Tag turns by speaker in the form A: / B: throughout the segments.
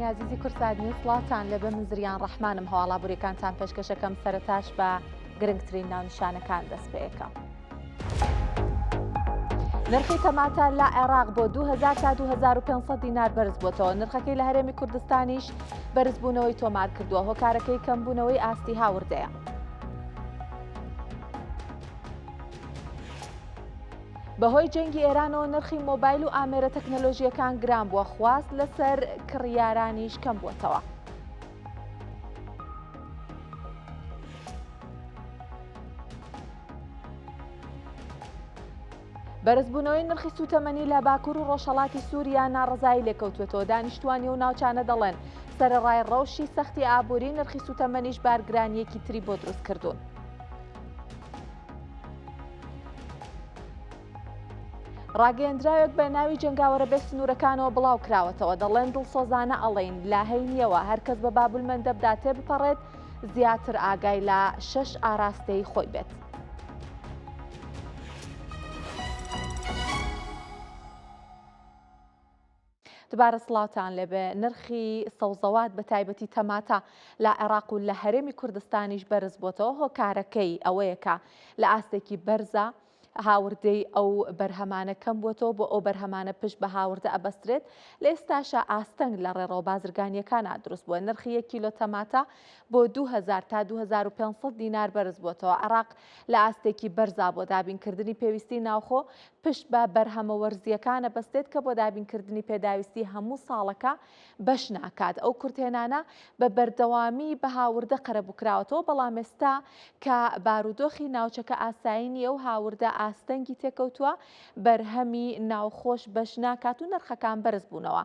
A: بینەرانی ئازیزی کورسات نیوز سڵاوتان لێبێ من زریان ڕەحمانم هەواڵا بوریەکانتان پێشکەشەکەم سەرەتاش بە گرنگترین ناونیشانەکان دەست پێەکەم. نرخی تەماتە لە عێراق بۆ 2000 تا 2500 دینار بەرز بۆتەوە نرخەکەی لە هەرێمی کوردستانیش بەرزبوونەوەی تۆمار کردووە هۆکارەکەی کەمبوونەوەی ئاستی هاوردەیە. بەهۆی جەنگی ئێرانەوە نرخی مۆبایل و ئامێرە تەکنەلۆژییەکان گران بووە، خواست لەسەر کڕیارانیش کەم بووەتەوە. بەرزبوونەوەی نرخی سووتەمەنی لە باکوور و ڕۆژهەڵاتی سووریا ناڕەزایی لێکەوتووەتەوە، دانیشتووانی ئەو ناوچانە دەڵێن، سەرەڕای ڕەوشی سەختی ئابووری، نرخی سووتەمەنیش بارگرانییەکی تری بۆ دروست کردوون. ڕاگەیەندراوێک بە ناوی جەنگاوەرە بێ سنوورەکانەوە بڵاو کراوەتەوە، دەڵێن دڵسۆزانە ئەڵێین لە هەینییەوە هەرکەس بە بابولمەندەبدا تێبپەڕێت زیاتر ئاگای لە شەش ئاراستەی خۆی بێت. دوبارە سڵاوتان لێبێ نرخی سەوزەوات بە تایبەتی تەماتە لە عێراق و لە هەرێمی کوردستانیش بەرز بۆتەوە هۆکارەکەی ئەوەیە کە لە ئاستێکی بەرزە هاوردەی ئەو بەرهەمانە کەم بووەتەوە بۆ ئەو بەرهەمانە پشت بە هاوردە ئەبەسترێت لە ئێستاشا ئاستەنگ لە ڕێڕەوە بازرگانیەکانا دروست بووە نرخی یەک کیلۆ تەماتە بۆ 2000 تا 2500 دینار بەرز بووەتەوە عێراق لە ئاستێکی بەرزا بۆ دابینکردنی پێویستی ناوخۆ پشت بە بەرهەمە وەرزییەکان ئەبەستێت کە بۆ دابینکردنی پێداویستی هەموو ساڵەکە بەش ناکات. ئەو کورتهێنانە بە بەردەوامی بە هاوردە قەرەبووکراوەتەوە، بەڵام ئێستا کە بارودۆخی ناوچەکە ئاسایی نییە و هاوردە ئاستەنگی تێکەوتووە، بەرهەمی ناوخۆش بەش ناکات و نرخەکان بەرزبوونەوە.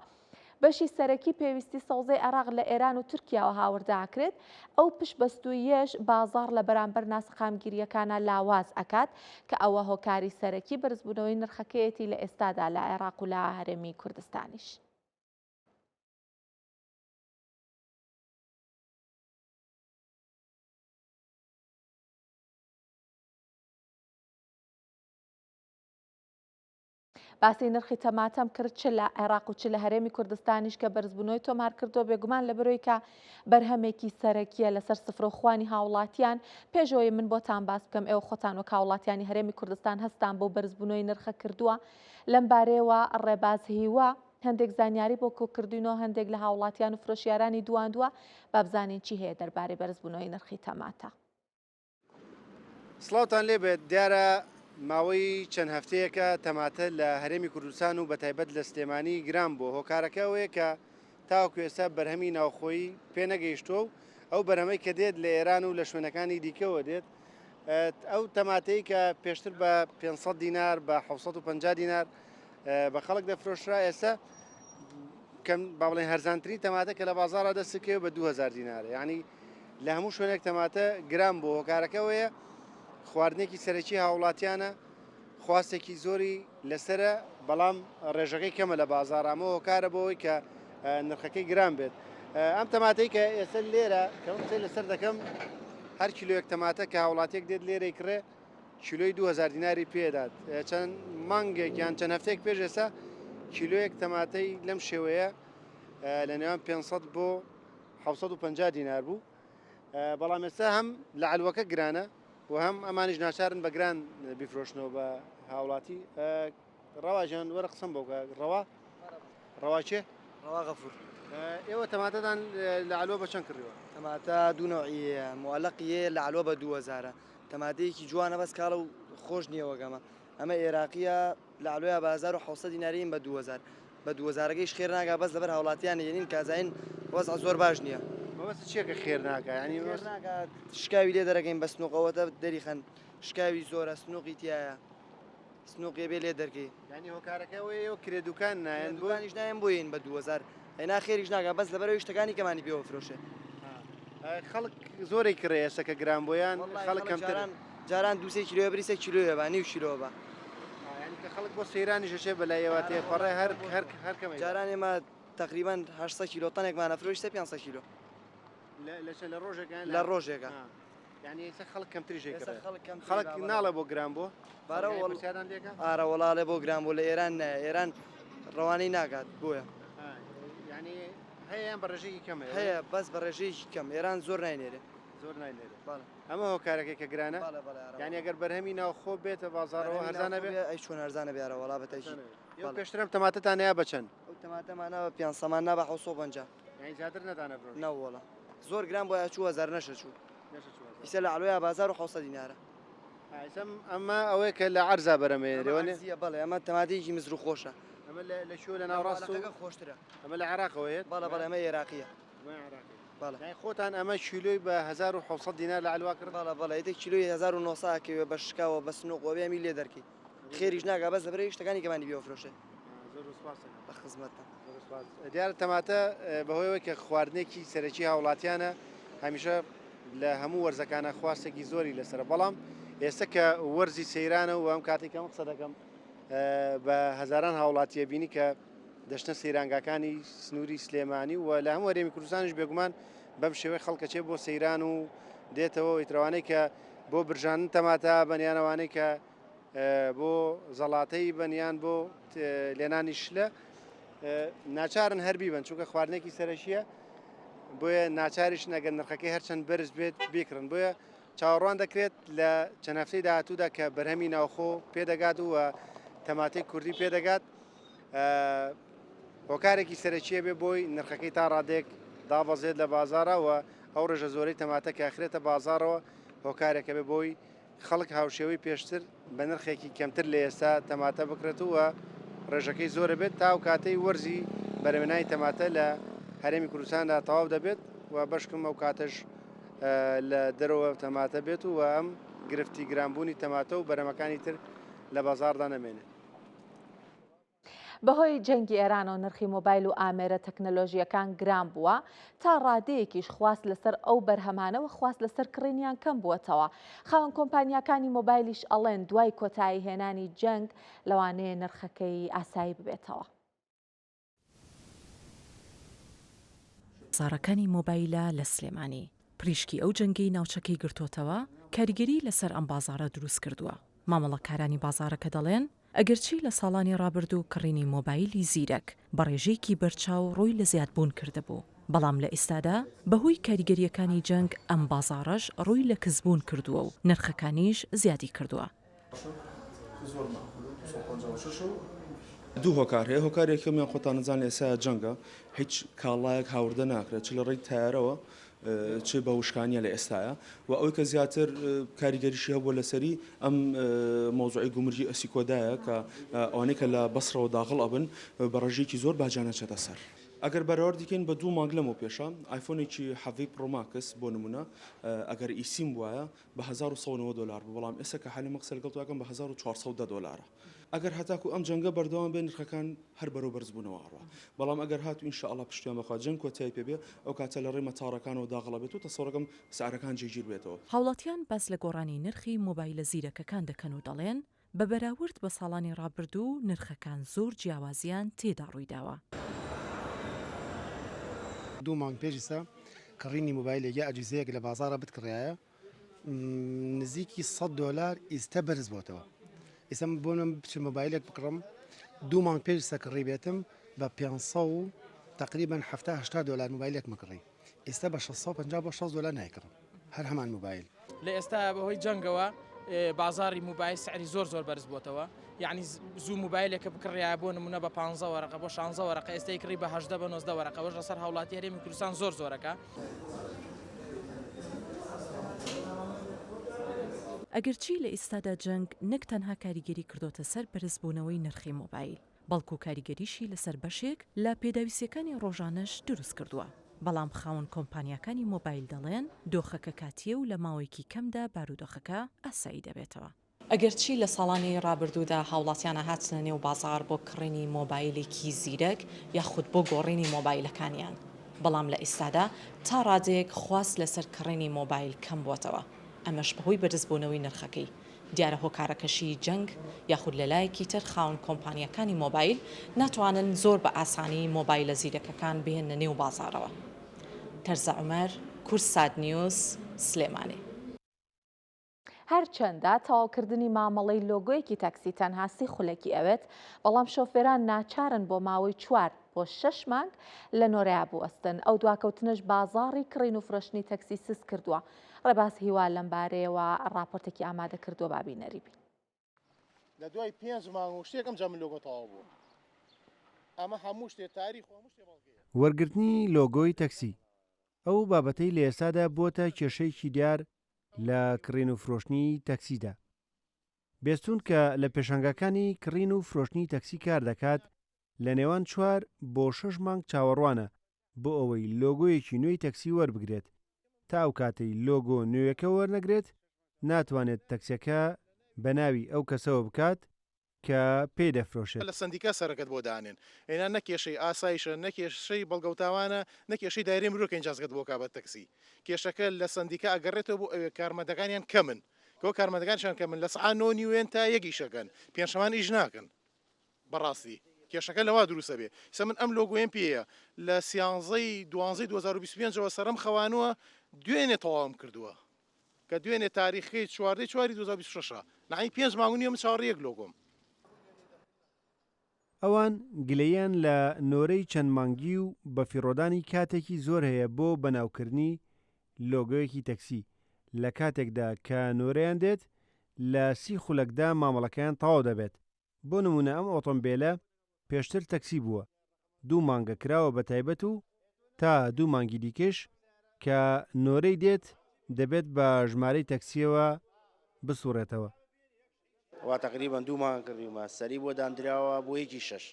A: بەشی سەرەکی پێویستی سەوزەی عێراق لە ئێران و تورکیاوە هاوردە ئەکرێت، ئەو پشتبەستووییەش بازاڕ لە بەرامبەر ناسەقامگیرییەکانا لاواز ئەکات، کە ئەوە هۆکاری سەرەکی بەرزبوونەوەی نرخەکەیەتی لە ئێستادا لە عێراق و لە هەرێمی کوردستانیش. باسی نرخی تەماتەم کرد چ لە عێراق و چ لە هەرێمی کوردستانیش کە بەرزبوونەوەی تۆمار کردووە بێگومان لە بەرۆی کە بەرهەمێکی سەرەکیە لەسەر سفرەخوانی هاوڵاتیان پێشەوەی من بۆتان باس بکەم ئێوە خۆتان وەک هاوڵاتیانی هەرێمی کوردستان هەستان بۆ بەرزبوونەوەی نرخە کردووە لەم بارەیەوە ڕێباز هیوا هەندێک زانیاری بۆ کۆکردوینەوە هەندێک لە هاوڵاتیان و فرۆشیارانی دواندووە بابزانین چی هەیە دەربارەی بەرزبوونەوەی نرخی تەماتە.
B: سڵاوتان لێبێت دیارە ماوەی چەند هەفتەیەکە تەماتە لە هەرێمی کوردستان و بەتایبەت لە سلێمانی گران بووە هۆکارەکە ئەوەیە کە تاوەکو ئێستا بەرهەمی ناوخۆیی پێ نەگەیشتووە و ئەو بەرهەمەی کە دێت لە ئێران و لە شوێنەکانی دیکەوە دێت ئەو تەماتەی کە پێشتر بە 500 دینار بە 750 دینار بە خەڵک دەفرۆشرا ئێستا کەم با بڵێن هەرزانترین تەماتە کە لە بازاڕا دەستکەوێت بە 2000 دینارە یعنی لە هەموو شوێنێک تەماتە گران بوو هۆکارەکە ئەوەیە خواردنێکی سەرەکی هاوڵاتیانە خواستێکی زۆری لەسرە بەڵام ڕێژەکەی کەمە لە بازار ئەمە هۆکارە بۆ ئەوەی کە نرخەکەی گران بێت ئەم تەماتەی کە ئێستا لێرە کە من قسەی لەسەر دەکەم هەر کیلۆیەک تەماتە کە هاوڵاتیەک دێت لێرەی کڕێ کیلۆی 2000 دیناری پێدات چەند مانگێک یان چەند هەفتەیەک پێش ئێستا کیلۆیەک تەماتەی لەم شێوەیە لە نێوان 500 بۆ 750 دینار بوو بەڵام ئێستا هەم لە عەلوەکە گرانە و هەم ئەمانیش ناچارن بە گران بیفرۆشنەوە بە هاوڵاتی ڕەوا ژیان وەرە قسەم بۆ بکە ڕەوا ڕەوا چێ ڕەوا
C: غەفور
B: ئێوە تەماتەتان لە عەلوە بە چەند کڕیوە؟
C: تەماتە دوو نەوعی هەیە موعەلەقی هەیە لە عەلوە بە 2000 تەماتەیەکی جوانە بەس کاڵە و خۆش نییە وەک ئەمە ئەمە ئێراقیە لە عەلوەیا بە 1700 دیناری ئیم بە 2000 بە دووەزارەکەیش خێر ناکا بەس لەبەر هاوڵاتیان یەنین کازاین وەزع زۆر باش نییە.
B: مەبەست چیە کە خێر ناکا یانی
C: خێر ناکا شکاوی لێ دەرەکەین بە سنوق ئەوەتە دەریخەن شکاوی زۆرە سنوقی تیایە سنوقێ بێ لێ دەرکەی.
B: یانی هۆکارەکە ئەوەیە ئێوە کرێ دوکان نایەن
C: بۆ دوکانیش نایەن بۆ یەین بە 2000 ئەینا خێریش ناکا بەس لەبەرەوەی شتەکانی کەمانی پێوە فرۆشێ.
B: خەڵک زۆرەی کڕێ ئێستا کە گران بۆ یان خەڵک کەمتر
C: جاران دووسێ کیلۆ بری سێ کیلۆیە با نیو کیلۆ بە
B: یانی کە خەڵک بۆ سەیرانیش ئەچێ بە لای ئێوە تێپەڕێ هەر هەر هەر کەمە
C: جاران ئێمە تقریبا 800 کیلۆ تەنێکمان ئەفرۆشت 500 کیلۆ
B: لە چەند لە ڕۆژێکە
C: لە ڕۆژێکە
B: یانی ئێستا خەڵک کەمتریش ئەیکڕێ خەڵک ناڵێ بۆ گران بۆ
C: بارە ئارە وەڵاڵێ بۆ گران بۆ لە ئێران نایە ئێران ڕەوانەی ناکات بۆیە
B: یانی. هەیە یان بە ڕێژەیەکی کەم هەیە؟
C: هەیە بەس بە ڕێژەیەکی کەم ئێران زۆر ناینێرێ.
B: زۆر ناینێرێ.
C: بەڵێ.
B: ئەمە هۆکارەکەی کە گرانە؟
C: بەڵێ بەڵێ ئارە.
B: یانی ئەگەر بەرهەمی ناوخۆ بێتە بازاڕەوە هەرزان ئەبێ؟
C: ئەی چۆن هەرزان ئەبێ ئارە وەڵا بە تەئکید.
B: ئێوە پێشتر ئەم تەماتەتان نەیا بە چەند؟
C: ئەو تەماتەمان نا بە پێنسەمان نا بە 750.
B: یانی زیاتر نەتان ئەفرۆشت؟
C: نەوەڵا زۆر گران بۆ ئەچوو هەزار نەشەچوو. نەشەچوو هەزار. ئیسە لە عەلوەیا بازار و 700 دینارە.
B: ئیسە ئەمە ئەوەیە کە لە عەرزا بەرەمەیەنرێ وەنیە؟
C: ئەمە عەرزییە بەڵێ ئەمە تەماتەیەکی مزر و خۆشە.
B: ئەمە لە کوێ لە ناوەڕاست و؟
C: لە خۆشترە.
B: ئەمە لە عێراقەوە یەت؟
C: بەڵێ بەڵێ ئەمە عێراقییە.
B: ئەمە عێراقییە.
C: بەڵێ.
B: یانی خۆتان ئەمە کیلۆی بە 1700 دینار لە عەلوا کڕی؟
C: بەڵێ بەڵێ ئیتر کیلۆی 1900 ئەکەوێ بە شکاوە بە سنووق وە بێ ئەمی لێ دەرکەی. خێریش ناکا بەس لەبەرئەوەی شتەکانی کەمانی پێ ئەفرۆشێ.
B: زۆر سوپاس دەکەم.
C: لە خزمەتتان.
B: زۆر سوپاس. دیارە تەماتە بەهۆی ئەوەی کە خواردنێکی سەرەکی هاوڵاتیانە هەمیشە لە هەموو وەرزەکانە خواستێکی زۆری لەسەرە بەڵام ئێستا کە وەرزی سەیرانە و ئەم کاتێک کەم قسە دەکەم بە هەزاران هاوڵاتیە بینی کە دەشتە سەیرانگاکانی سنووری سلێمانی و لە هەموو هەرێمی کوردستانیش بێگومان بەم شێوەی خەڵکەچێ بۆ سەیران و دێتەوە ئیترەوانەی کە بۆ برژاندن تەماتە بەنیانەوانەی کە بۆ زەڵاتەی بن یان بۆ لێنانی شلە ناچارن هەر بیبن چونکە خواردنێکی سەرەکیە بۆیە ناچاریش نەگەر نرخەکەی هەرچەند بەرز بێت بیکڕن بۆیە چاوەڕوان دەکرێت لە چەند هەفتەی داهاتوودا کە بەرهەمی ناوخۆ پێدەگات و تەماتەی کوردی پێدەگات هۆکارێکی سەرەکیە بێ بۆی نرخەکەی تا ڕادێک دابەزێت لە بازارەوە ئەو ڕێژە زۆرەی تەماتە کە ئەخرێتە بازارەوە هۆکارێکە بێ بۆی خەڵک هاوشێوەی پێشتر بە نرخێکی کەمتر لە ئێستا تەماتە بکڕێت و ڕێژەکەی زۆرە بێت تا ئەو کاتەی وەرزی بەرهەمهێنانی تەماتە لە هەرێمی کوردستاندا تەواو دەبێت و بەشکم ئەو کاتەش لە دەرەوە تەماتە بێت و ئەم گرفتی گرانبوونی تەماتە و بەرهەمەکانی تر لە بازاڕدا نەمێنێت.
A: بەهۆی جەنگی ئێرانەوە نرخی مۆبایل و ئامێرە تەکنەلۆژییەکان گران بووە، تا ڕادەیەکیش خواست لەسەر ئەو بەرهەمانە و خواست لەسەر کڕینیان کەم بووەتەوە. خاوەن کۆمپانیاکانی مۆبایلیش ئەڵێن دوای کۆتایی هێنانی جەنگ لەوانەیە نرخەکەی ئاسایی ببێتەوە.
D: بازاڕەکانی مۆبایلە لە سلێمانی، پریشکی ئەو جەنگەی ناوچەکەی گرتۆتەوە، کاریگەری لەسەر ئەم بازاڕە دروستکردووە. مامەڵەکارانی بازاڕەکە دەڵێن، ئەگەرچی لە ساڵانی ڕابردوو کڕینی مۆبایلی زیرەک بە ڕێژەیەکی بەرچاو ڕووی لە زیادبوون کردبوو، بەڵام لە ئیستادا بەهۆی کاریگەرییەکانی جەنگ ئەم بازاڕەش ڕووی لە کزبوون کردووە و نرخەکانیش زیادی کردووە.
E: دوو هۆکار هەیە، هۆکاری یەکەمیان خۆتان ئەزانن لە ئێستایا جەنگە، هیچ کاڵایەک هاوردە ناکرێت چ لە ڕێی تایارەوە چ بە وشکانیە لە ئێستایا و ئەوەی کە زیاتر کاریگەریشی هەبووە لەسەری ئەم مەوزوعی گومرگی ئەسیکۆدایە کە ئەوانەی کە لە بەسڕەوە داغڵ ئەبن بە ڕێژەیەکی زۆر باجیان ئەچێتە سەر. ئەگەر بەراوردی کەین بە دوو مانگ لەمەو پێشە ئایفۆنێکی حەڤەی Pro Max بۆ نمونە ئەگەر eSIM بوایە بە 1190 دۆلار بوو بەڵام ئێستا کە حالی من قسە لەگەڵ تۆ ئەکەم بە 1410 دۆلارە. ئەگەر هەتاکو ئەم جەنگە بەردەوام بێ نرخەکان هەر بەرەو بەرزبوونەوە ئەڕوا بەڵام ئەگەر هاتوو ان شاء اللە پشتیان بەخوا جەنگ کۆتایی پێ بێ ئەو کاتە لە ڕێی مەتاڕەکانەوە داغڵ ئەبێت و تەسەوڕەکەم سعرەکان جێگیر بێتەوە.
D: هاوڵاتیان باس لە گۆڕانی نرخی مۆبایلە زیرەکەکان دەکەن و دەڵێن، بە بەراورد بە ساڵانی ڕابردوو نرخەکان زۆر جیاوازیان تێدا ڕوویداوە.
F: دوو مانگ پێش ئیستا کڕینی مۆبایلێک یا ئەجیزەیەک لە بازاڕا بتکڕیایە نزیکی 100 دۆلار ئیستە بەرز بۆتەوە ئیستا من بۆ من بچم مۆبایلێک بکڕم دوو مانگ پێش ئیستا کڕی بێتم بە 500 و تقریبا 70 80 دۆلار مۆبایلێک مکڕی ئیستا بە 650 بۆ 6 دۆلار نایکڕم هەر هەمان مۆبایل.
G: لە ئێستا بەهۆی جەنگەوە بازاری موبایل سعری زۆر زۆر بەرز بۆتەوە یعنی زوو موبایلێکە بکڕایە بۆ نمونە بە 15 وەرەقە بۆ 16 وەرەقە ئێستای کڕی بە 18 بە 19 وەرەقە وەش لەسەر هاوڵاتی هەرێمی کوردستان زۆر زۆرەکە.
D: ئەگەرچی لە ئیستادا جەنگ نەک تەنها کاریگەری کردۆتە سەر بەرزبوونەوەی نرخی مۆبایل، بەڵکو کاریگەریشی لەسەر بەشێک لە پێداویستیەکانی ڕۆژانەش دروست کردووە، بەڵام خاوەن کۆمپانیاکانی مۆبایل دەڵێن دۆخەکە کاتییە و لە ماوەیەکی کەمدا بارودۆخەکە ئاسایی دەبێتەوە. ئەگەرچی لە ساڵانی ڕابردوودا هاوڵاتیان ئەهاتنە نێو بازاڕ بۆ کڕینی مۆبایلێکی زیرەک یاخود بۆ گۆڕینی مۆبایلەکانیان، بەڵام لە ئیستادا تا ڕادەیەک خواست لەسەر کڕینی مۆبایل کەم بۆتەوە، ئەمەش بەهۆی بەرزبوونەوەی نرخەکەی، دیارە هۆکارەکەشی جەنگ یاخود لەلایەکی تر خاوەن کۆمپانیاکانی مۆبایل ناتوانن زۆر بە ئاسانی مۆبایلە زیرەکەکان بهێننە نێو بازاڕەوە. تەرزە عومەر، کوردسات نیوز، سلێمانی.
A: هەرچەندە تەواوکردنی مامەڵەی لۆگۆیەکی تەکسی تەنها سی خولەکی ئەوێت، بەڵام شۆفێران ناچارن بۆ ماوەی چوار بۆ شەش مانگ لە نۆرەیا بوەستن، ئەو دواکەوتنەش بازاڕی کڕین و فرۆشتنی تەکسی سست کردووە. ڕێباز هیوا لەمبارەیەوە ڕاپۆرتێکی ئامادە کردووە با بینەری بین.
H: لە دوای پێنج مانگ و شتێک ئەمجا من لۆگۆ تەواو بوو ئەمە هەموو شتێ تاریخ و هەموو شتێ بەڵگەیە.
B: وەرگرتنی لۆگۆی تەکسی، ئەو بابەتەی لە ئێستادا بووەتە کێشەیەکی دیار لە کڕین و فرۆشتنی تەکسیدا. بێستوون کە لە پێشانگاکانی کڕین و فرۆشتنی تەکسی کار دەکات، لە نێوان چوار بۆ شەش مانگ چاوەڕوانە بۆ ئەوەی لۆگۆیەکی نوێی تەکسی وەربگرێت، تا ئەو کاتەی لۆگۆ نوێیەکە وەرنەگرێت ناتوانێت تەکسیەکە بە ناوی ئەو کەسەوە بکات کە پێی دەفرۆشێت.
H: لە سەندیکا سەرەکەت بۆ دانێن ئێنا نە کێشەی ئاسایشە نە کێشەی بەڵگەوتاوانە نە کێشەی دایرەی مرۆ کە ئینجازەکەت بۆ کا بە تەکسی کێشەکە لە سەندیکا ئەگەڕێتەوە بۆ ئەوێ کارمەندەکانیان کەمن کەوە کارمەندەکانیشان کەمن لە سەعا نۆ نیوێن تا یەک ئیشەکەن پێنجشەمان ئیش ناکەن بەڕاستی کێشەکە لەوا دروست ئەبێ ئیستا من ئەم لۆگۆیەم پێیە لە سیانزەی دوانزەی 2025 ەوە سەرم خەوانووە دوێنێ تەواوم کردووە کە دوێنێ تاریخەکەی چواردەی چواری 2026 ە نەعنی پێنج مانگ و نیوە من چاوەڕێی یەک لۆگۆم.
B: ئەوان گلەییان لە نۆرەی چەند مانگی و بەفیڕۆدانی کاتێکی زۆر هەیە بۆ بەناوکردنی لۆگۆیەکی تەکسی، لە کاتێکدا کە نۆرەیان دێت لە سی خولەکدا مامەڵەکەیان تەواو دەبێت. بۆ نموونە ئەم ئۆتۆمبێلە پێشتر تەکسی بووە، دوو مانگە کراوە بە تایبەت و تا دوو مانگی دیکەش کە نۆرەی دێت دەبێت بە ژمارەی تەکسییەوە بسوڕێتەوە.
I: وا تەقریبەن دوو مانگە کڕیومە سەری بۆ داندراوە بۆ یەکی شەش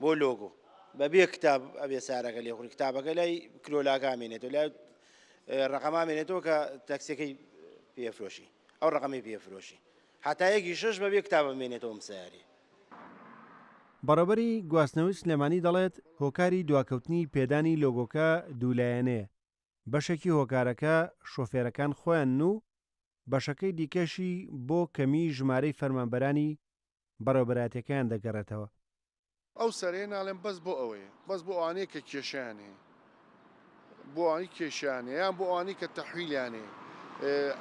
I: بۆ لۆگۆ بەبێ کتاب ئەبێ سارەکە لێخوری کتابەکە لای کلۆلاکە ئامێنێتەوە لای ڕقەما مێنێتەوە کە تەکسیەکەی پێفرۆشی ئەو ڕقەمی پێفرۆشی هەتا یەکی شەش بەبێ کتاب ئەمێنێتەوە ئەم سەیارەیە.
B: بەڕێوبەری گواستنەوەی سلێمانی دەڵێت، هۆکاری دواکەوتنی پێدانی لۆگۆکە دوولایەنەیە، بەشێکی هۆکارەکە شۆفێرەکان خۆیانن و بەشەکەی دیکەشی بۆ کەمیی ژمارەی فەرمانبەرانی بەڕێوبەرایەتیەکەیان دەگەڕێتەوە.
H: ئەو سەرەیە ناڵێم بەس بۆ ئەوەیە بەس بۆ ئەوانەیە کە کێشەیان هەیە بۆ ئەوانەی کێشیان هەیە یان بۆ ئەوانەی کە تەحویلیان هەیە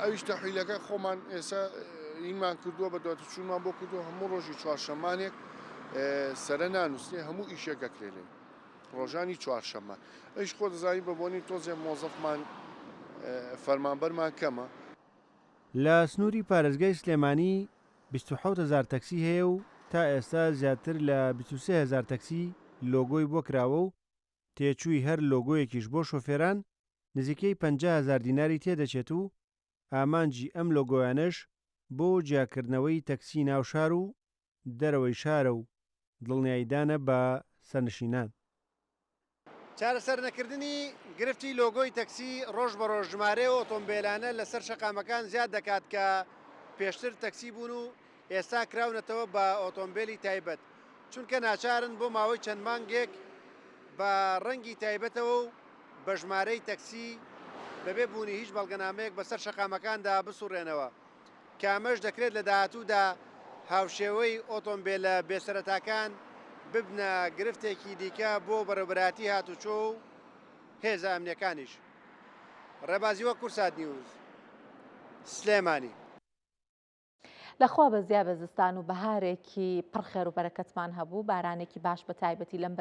H: ئەویش تەحویلەکە خۆمان ئێستا ئینمان کردووە بە دواتچوونمان بۆ کردووە هەموو ڕۆژی چوارشەمانێک سەرە نانووسێ هەموو ئیشێک ئەکرێ لێ ڕۆژانی چوارشەممە ئەویش خۆ دەزانی بە بۆنی تۆزێ مۆزەفمان فەرمانبەرمان کەمە.
B: لە سنووری پارێزگای سلێمانی 27 هەزار تەکسی هەیە و تا ئێستا زیاتر لە 23 هەزار تەکسی لۆگۆی بۆ کراوە و تێچووی هەر لۆگۆیەکیش بۆ شۆفێران نزیکەی 50 هەزار دیناری تێدەچێت و ئامانجی ئەم لۆگۆیانەش بۆ جیاکردنەوەی تەکسی ناو شار و دەرەوەی شارە و دڵنیاییدانە بە سەرنشینان.
I: چارەسەرنەکردنی گرفتی لۆگۆی تەکسی ڕۆژ بە ڕۆژ ژمارەی ئەو ئۆتۆمبێلانە لەسەر شەقامەکان زیاد دەکات کە پێشتر تەکسی بوون و ئێستا کراونەتەوە بە ئۆتۆمبێلی تایبەت، چونکە ناچارن بۆ ماوەی چەند مانگێک بە ڕەنگی تایبەتەوە و بە ژمارەی تەکسی بەبێ بوونی هیچ بەڵگەنامەیەک بەسەر شەقامەکاندا بسوڕێنەوە. کە ئەمەش دەکرێت لە داهاتوودا هاوشێوەی ئۆتۆمبێلە بێسەرەتاکان ببنە گرفتێکی دیکە بۆ بەڕێوەبەرایەتی هاتوچۆ و هێزە ئەمنیەکانیش. ڕێباز هیوا کوردسات نیوز، سلێمانی.
A: لە خوا بەزیا بە زستان و بەهارێکی پڕ خێر و بەرەکەتمان هەبوو، بارانێکی باش بە تایبەتی لەم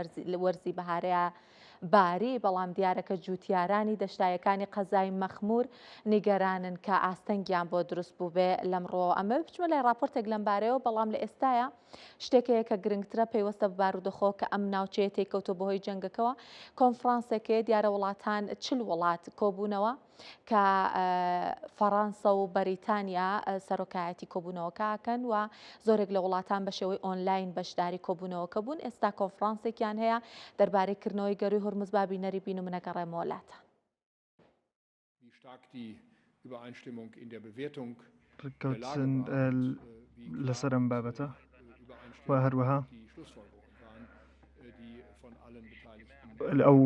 A: وەرزی بەهارەیە باری، بەڵام دیارە کە جووتیارانی دەشتایەکانی قەزای مەخموور نیگەرانن کە ئاستەنگیان بۆ دروست بووبێ لەم ڕووەوە. ئەمەوێ بچمە لای ڕاپۆرتێک لەم بارەیەوە، بەڵام لە ئێستایا شتێک هەیە کە گرنگترە پەیوەستە بە بارودۆخەوە کە ئەم ناوچەیە تێیکەوتووە بەهۆی جەنگەکەوە. کۆنفرانسێک هەیە، دیارە وڵاتان 40 وڵات کۆبوونەوە. کە فەڕانسە و بەریتانیا سەرۆکایەتی کۆبوونەوەکە ئەکەن و زۆرێک لە وڵاتان بە شێوەی ئۆنلاین بەشداری کۆبوونەوەکە بوون، ئێستا کۆنفرانسێکیان هەیە دەربارەی کردنەوەی گەرووی هورمز با بینەری بین و منەگەڕێمەوە لاتان.
J: ڕێککەوتن لەسەر ئەم بابەتە و هەروەها ئەو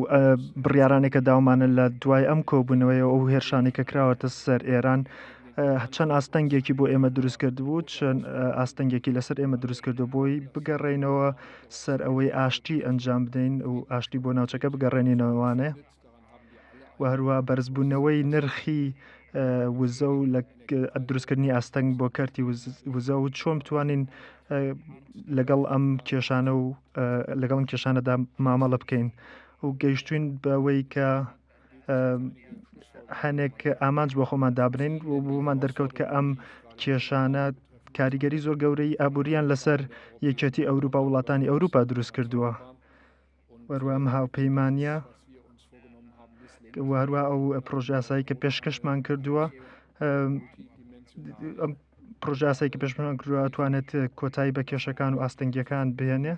J: بڕیارانێک کە داومانە لە دوای ئەم کۆبوونەوەی ئەو هێرشانی کە کراوەتە سەر ئێران چەند ئاستەنگێکی بۆ ئێمە دروست کرد بوو چەند ئاستەنگێکی لەسەر ئێمە دروست کردو بۆی بگەڕێینەوە سەر ئەوەی ئاشتی ئەنجام بدەین و ئاشتی بۆ ناوچەکە بگەڕێنینەوەوانێ و هەروە بەرزبوونەوەی نرخی. وزە و لە دروستکردنی ئاستەنگ بۆ کەرتی وزە و چۆن بتوانین لەگەڵ ئەم کێشانە و لەگەڵ ئەم کێشانەدا مامەڵە بکەین و گەیشتوین بەوەی کە هەنێک ئامانج بۆ خۆمان دابنین و بۆمان دەرکەوت کە ئەم کێشانە کاریگەری زۆر گەورەی ئابووریان لەسەر یەکێتی ئەوروپا وڵاتانی ئەوروپا دروست کردووە. وەروە ئەم هاوپەیمانە و هەروە ئەو پرۆژاسایی کە پێشکەشمان کردووە ئەم پرۆژاسای کە پێشمان کردووە توانێت کۆتایی بە کێشەکان و ئاستەنگیەکان بهێنێ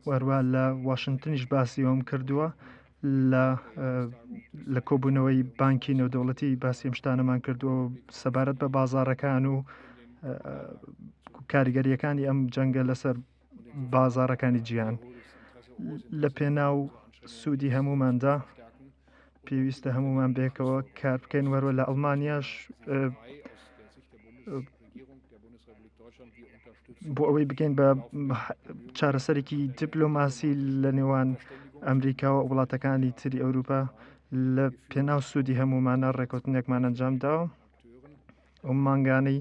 J: وەروە لە واشنگتنیش باسی ئەوم کردووە لە لە کۆبوونەوەی بانکی نێودەوڵەتی باسی ئەم شتانەمان کردووە سەبارەت بە بازارەکان و کاریگەریەکانی ئەم جەنگە لەسەر بازاڕەکانی جیهان لە پێناو سوودی هەموماندا پێویستە هەمومان بێکەوە کار بکەین وەروە لە ئەڵمانیاش بۆ ئەوەی بگەین بە چارەسەرێکی دیپلۆماسی لە نێوان ئەمریکا و وڵاتەکانی تری ئەوروپا لە پێناو سوودی هەمومانە ڕێکوتنێکمان ئەنجام داوە ئەو مانگانەی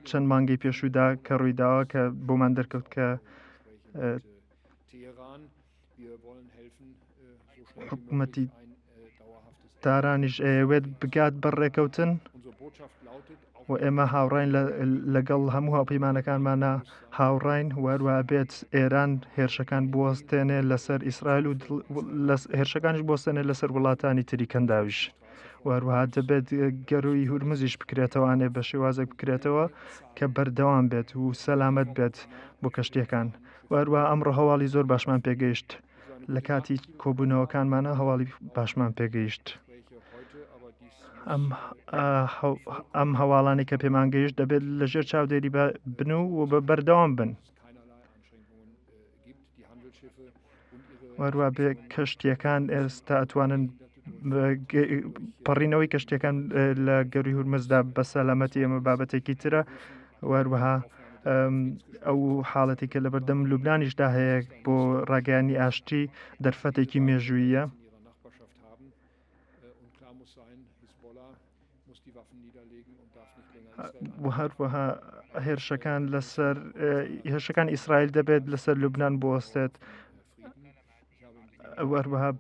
J: چەند مانگەی پێشوودا کە ڕوویداوە کە بۆمان دەرکەوت کە حکوومەتی تارانیش ئەیەوێت بگات بە ڕێکەوتن و ئێمە هاوڕین لەگەڵ هەموو هاوپەیمانەکانمانە هاوڕین وەروە بێت ئێران هێرشەکان بوەستێنێ لەسەر ئیسرائیل و هێرشەکانیش بۆستێنێ لەسەر وڵاتانی تری کەنداویش. و هەروەها دەبێت گەرووی هورمزیش بکرێتەوانێ بە شێوازێک بکرێتەوە کە بەردەوام بێت و سەلامەت بێت بۆ کەشتیەکان و هەروەها ئەمڕۆ هەواڵی زۆر باشمان پێگەیشت لە کاتی کۆبوونەوەکانمانە هەواڵی باشمان پێگەیشت ئەم ئەم هەواڵانی کە پێمان گەیشت دەبێت لەژێر چاودێری بن و بە بەردەوام بن. وەروە بێ کەشتیەکان ئێستا ئەتوانن پەڕینەوەی کەشتیەکان لە گەروی هورمزدا بە سەلامەتی ئەمە بابەتێکی ترە وەروەها ئەو حاڵەتی کە لەبەردەم لوبنانیشدا هەیە بۆ ڕاگەیانی ئاشتی دەرفەتێکی مێژوویە. و هەروەها هێرشەکان لەسەر هێرشەکان ئیسرائیل دەبێت لەسەر لوبناان بوەستێت هەروەها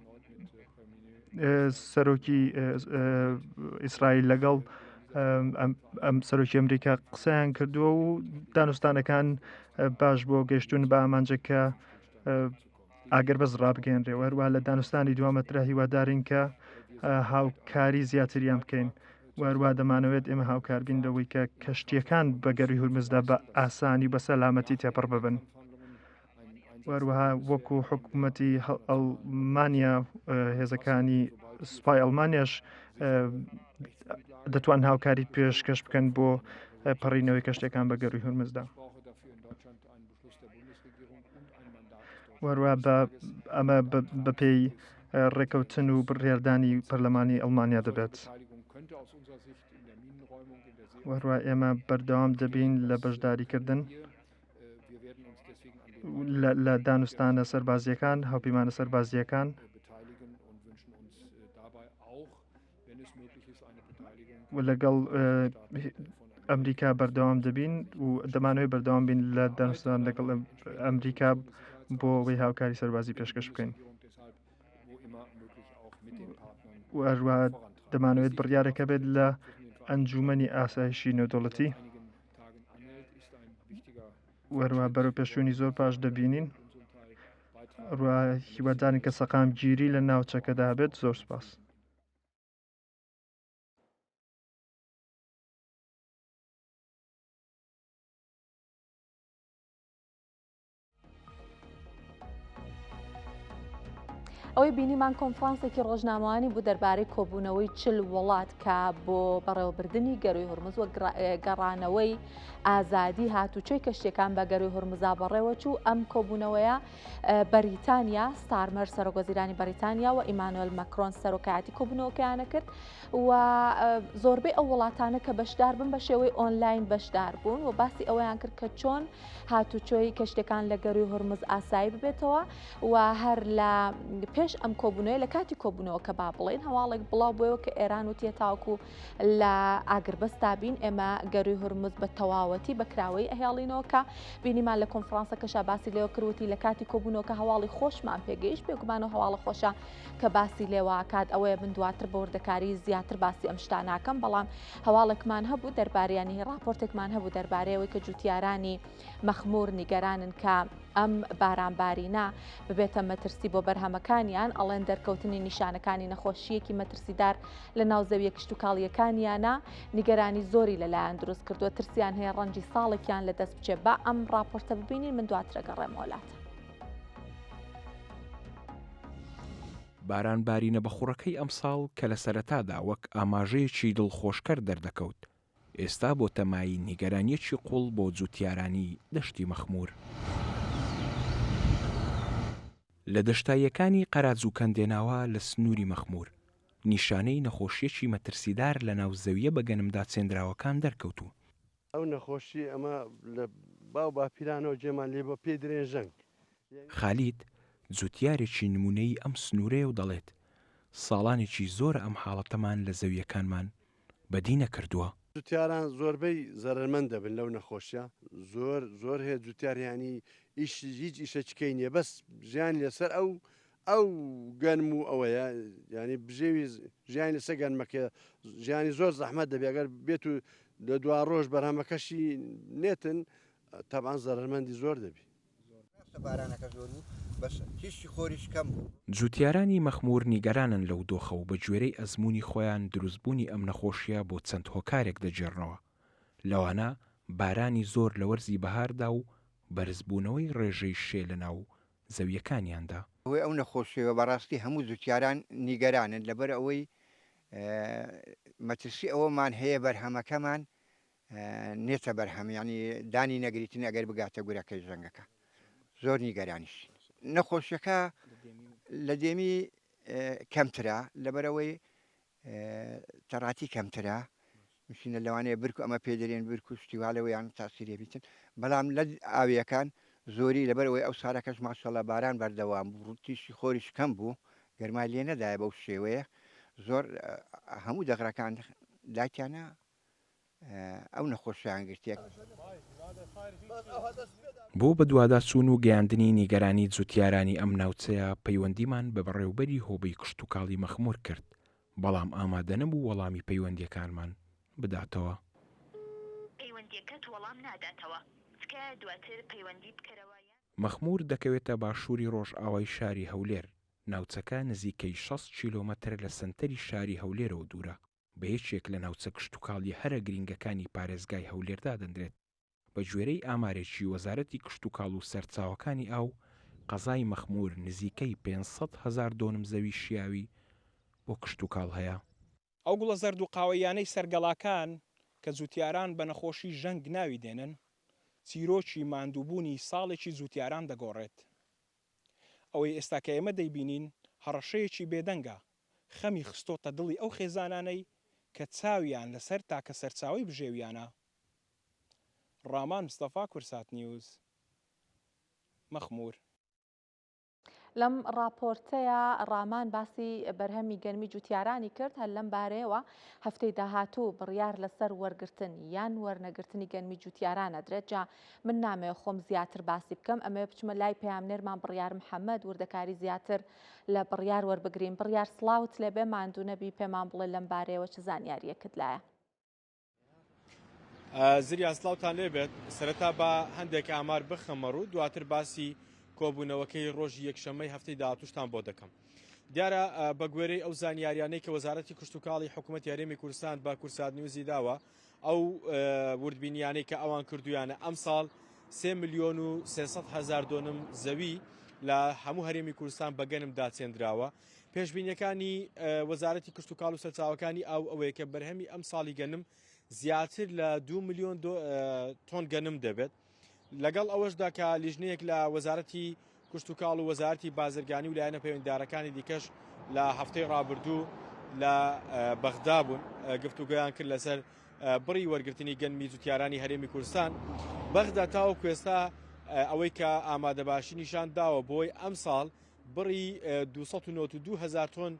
J: سەرۆکی ئیسرائیل لەگەڵ ئەم سەرۆکی ئەمریکا قسەیان کردووە و دانوستانەکان باش بۆ گەشتون بە ئامانجەکە ئاگربەست ڕابگەیەنرێ و هەروەها لە دانوستانی دوامەترا هیوادارین کە هاوکاری زیاتریان بکەین و هەروەها دەمانەوێت ئێمە هاوکار بین لەوەی کە کەشتیەکان بە گەروی هورمزدا بە ئاسانی و بە سەلامەتی تێپەڕ ببن. وەروەها وەکو حکوومەتی ئەڵمانیا هێزەکانی سوپای ئەڵمانیاش دەتوان هاوکاری پێشکەش بکەن بۆ پەڕینەوەی کەشتەکان بە گەروی هورمزدا. وەروە بە ئەمە بەپێی ڕێکەوتن و بڕیاردانی پەرلەمانی ئەڵمانیا دەبێت. وەروە ئێمە بەردەوام دەبین لە بەشداریکردن لە دانوستانە سەربازیەکان هاوپەیمانە سەربازیەکان و لەگەڵ ئەمریکا بەردەوام دەبین و دەمانەوەی بەردەوام بین لە دانوستان لەگەڵ ئەمریکا بۆ ئەوەی هاوکاری سەربازی پێشکەش بکەین. و هەروە دەمانەوێت بڕیارێکە بێت لە ئەنجومەنی ئاسایشی نێودەوڵەتی وەروە بەرەو پێشوونی زۆر پاش دەبینین هیوادارین کە سەقامگیری لە ناوچەکەدا بێت زۆر سپاس.
A: ئەوەی بینیمان کۆنفرانسێکی ڕۆژنامەوانی بوو دەربارەی کۆبوونەوەی چل وڵات کە بۆ بەڕێوەبردنی گەروی هورمز و گەڕانەوەی ئازادی هاتوچۆی کەشتیەکان بە گەروی هورمزا بەڕێوەچوو ئەم کۆبوونەوەیە بەریتانیا ستارمەر سەرۆک وەزیرانی بەریتانیا و ئیمانوێل مەکرۆن سەرۆکایەتی کۆبوونەوەکەیانە کرد و زۆربەی ئەو وڵاتانە کە بەشدار بن بە شێوەی ئۆنلاین بەشدار بوون و باسی ئەوەیان کرد کە چۆن هاتوچۆی کەشتەکان لە گەروی هورمز ئاسایی ببێتەوە و هەر لە پێش. پێش ئەم کۆبوونەوەی لە کاتی کۆبوونەوەکە با بڵێین هەواڵێک بڵاو بووەوە کە ئێران وتیە تاوەکو لە ئاگربەستا بین ئێمە گەروی هورمز بە تەواوەتی بە کراوەیی ئەهێڵینەوە کە بینیمان لە کۆنفرانسەکەشا باسی لێوە کرد وتی لە کاتی کۆبوونەوەکە هەواڵی خۆشمان پێگەیشت بێگومان و هەواڵە خۆشە کە باسی لێوە کات ئەوەیە من دواتر بە وردەکاری زیاتر باسی ئەم شتانە ناکەم بەڵام هەواڵێکمان هەبوو دەرباریانی راپۆرتێکمان هەبوو دەربارەیەوەی کە جوتیارانی مەخمور نیگەرانن کە ئەم بارانبارینە ببێتە مەترسی بۆ بەرهەمەکانیان، ئەڵێن دەرکەوتنی نیشانەکانی نەخۆشییەکی مەترسیدار لە ناو زەویە کشتوکاڵییەکانیانە نیگەرانی زۆری لەلایان دروست کردووە، ترسیان هەیە ڕەنجی ساڵێکیان لەدەست بچێت. با ئەم ڕاپۆرتە ببینین، من دواتر ئەگەڕێمەوە لاتان.
K: باران بارینە بەخوڕەکەی ئەمساڵ کە لە سەرەتادا وەک ئاماژەیەکی دڵخۆشکەر دەردەکەوت، ئێستا بۆتە مایەی نیگەرانییەکی قووڵ بۆ جووتیارانی دەشتی مەخموور. لە دەشتاییەکانی قەراج و کەندێناوا لە سنووری مەخموور، نیشانەی نەخۆشییەکی مەترسیدار لەناو زەوییە بە گەنمدا چێندراوەکان دەرکەوتوون.
L: ئەو نەخۆشی ئەمە لە باو باپیرانەوە جێمان لێ بوە پێی درێن ژەنگ.
K: خالید، جوتیارێکی نمونەیی ئەم سنورەیە و دەڵێت، ساڵانێکی زۆرە ئەم حاڵەتەمان لە زەوییەکانمان بەدی نەکردووە.
L: جوتیاران زۆربەی زەرەرمەند دەبن لەو نەخۆشیە زۆر زۆر هەیە جوتیار یانی ئیش هیچ ئیشەکیکەی نییە بەس ژیانی لەسەر ئەو ئەو گەنم و ئەوەیە یانی بژێوی ژیانی لەسەر گەنمەکە ژیانی زۆر زەحمەت دەبێت ئەگەر بێت و لە دوا ڕۆژ بەرهەمەکەشی نێتن تەبعەن زەرەرمەندی زۆر دەبی.
M: ڕاستە بارانەکە زۆر بوو بەس تیشکی خۆریش کەم بوو.
K: جوتیارانی مەخمور نیگەرانن لەو دۆخە و بەگوێرەی ئەزموونی خۆیان دروستبوونی ئەم نەخۆشییە بۆ چەند هۆکارێک دەگێڕنەوە، لەوانە بارانی زۆر لە وەرزی بەهاردا و بەرزبوونەوەی ڕێژەی شێ لەناو زەوییەکانیاندا.
M: بەهۆی ئەو نەخۆشیەوە بەڕاستی هەموو جوتیاران نیگەرانن لەبەر ئەوەی مەترسی ئەوەمان هەیە بەرهەمەکەمان نێتە بەرهەم یانی دانی نەگریتن ئەگەر بگاتە گورەکەی ژەنگەکە زۆر نیگەرانیشین. نەخۆشیەکە لە دێمی کەمترە لەبەرئەوەی تەڕاتی کەمترە مشینە لەوانەیە برک ئەمە پێ دەرێن برک و شتی وا لەوەیان تاسیرێ بیتن بەڵام لە ئاویەکان زۆری لەبەرئەوەی ئەو سارەکەش ماشەڵا باران بەردەوام بوو تیشی خۆریش کەم بوو گەرمای لێ نەدایە بەو شێوەیە زۆر هەموو دەغرەکان داکیانە ئەو نەخۆشیان گرتیە.
K: بۆ بەدواداچوون و گەیاندنی نیگەرانی جوتیارانی ئەم ناوچەیە پەیوەندیمان بە بەڕێوبەری هۆبەی کشتوکاڵی مەخمور کرد، بەڵام ئامادەنەبوو وەڵامی پەیوەندیەکانمان بداتەوە.
N: پەیوەندیەکەت وەڵام ناداتەوە، تکایە دواتر پەیوەندی بکەرەوە یان.
K: مەخمور دەکەوێتە باشووری ڕۆژئاوای شاری هەولێر، ناوچەکە نزیکەی 60 کیلۆمەتر لە سەنتەری شاری هەولێرەوە دوورە. بە یەکێک لە ناوچە کشتوکاڵییە هەرە گرینگەکانی پارێزگای هەولێر دادەنرێت. بە گوێرەی ئامارێکی وەزارەتی کشتوکاڵ و سەرچاوەکانی ئاو، قەزای مەخموور نزیکەی 500,000 دۆنم زەوی شیاوی بۆ کشتوکاڵ هەیە.
O: ئەو گوڵە زەرد و قاوەییانەی سەر گەڵاکان کە جووتیاران بە نەخۆشی ژەنگ ناوی دێنن، چیرۆکی ماندووبوونی ساڵێکی جووتیاران دەگۆڕێت. ئەوەی ئێستا کە ئێمە دەیبینین هەڕەشەیەکی بێدەنگە خەمی خستۆتە دڵی ئەو خێزانانەی کە چاویان لەسەر تاکە سەرچاوەی بژێویانە. ڕامان مستەفا کورسات نیوز، مەخمور.
A: لەم ڕاپۆرتەیا ڕامان باسی بەرهەمی گەنمی جوتیارانی کرد، هەر لەم بارەیەوە هەفتەی داهاتوو بڕیار لەسەر وەرگرتن یان وەرنەگرتنی گەنمی جوتیاران ئەدرێت، جا من نامەوێ خۆم زیاتر باسی بکەم ئەمەوێ بچمە لای پەیامنێرمان بڕیار محەمەد وردەکاری زیاتر لە بڕیار وەربگرین. بڕیار سڵاوت لێبێ ماندوو نەبی پێمان بڵێ لەم بارەیەوە چ زانیاریەکت لایە؟
P: زریا سڵاوتان لێبێت سەرەتا با هەندێک ئامار بخەمە ڕوو دواتر باسی کۆبوونەوەکەی ڕۆژی یەکشەممەی هەفتەی داهاتوشتان بۆ دەکەم دیارە بە گوێرەی ئەو زانیاریانەی کە وەزارەتی کشتتوکاڵی حکوومەت یاریمی کوردستان بە کورسات نیوزی داوە ئەو وردبینیانەی کە ئەوان کردویانە ئەمساڵ سێ ملیۆن و 300 هەزار دۆنم زەوی لە هەموو هەرێمی کوردستان بە گەنم داچێندراوە پێشبینیەکانی وەزارەتی کشتوکاڵ و سەرچاوەکانی ئاو ئەوەیە کە بەرهەمی ئەم ساڵی گەنم زیاتر لە 2 ملیۆن تۆن گەنم دەبێت لەگەڵ ئەوەشدا کە لیژنەیەک لە وەزارەتی کشتوکاڵ و وەزارەتی بازرگانی و لایەنە پەیوەندیدارەکانی دیکەش لە هەفتەی ڕابردوو لە بەغدا بوون گفتوگۆیان کرد لەسەر بڕی وەرگرتنی گەنمی جوتیارانی هەرێمی کوردستان بەغدا تاوەکو ئێستا ئەوەی کە ئامادەباشی نیشان داوە بۆی ئەمساڵ بڕی 292 هزار تۆن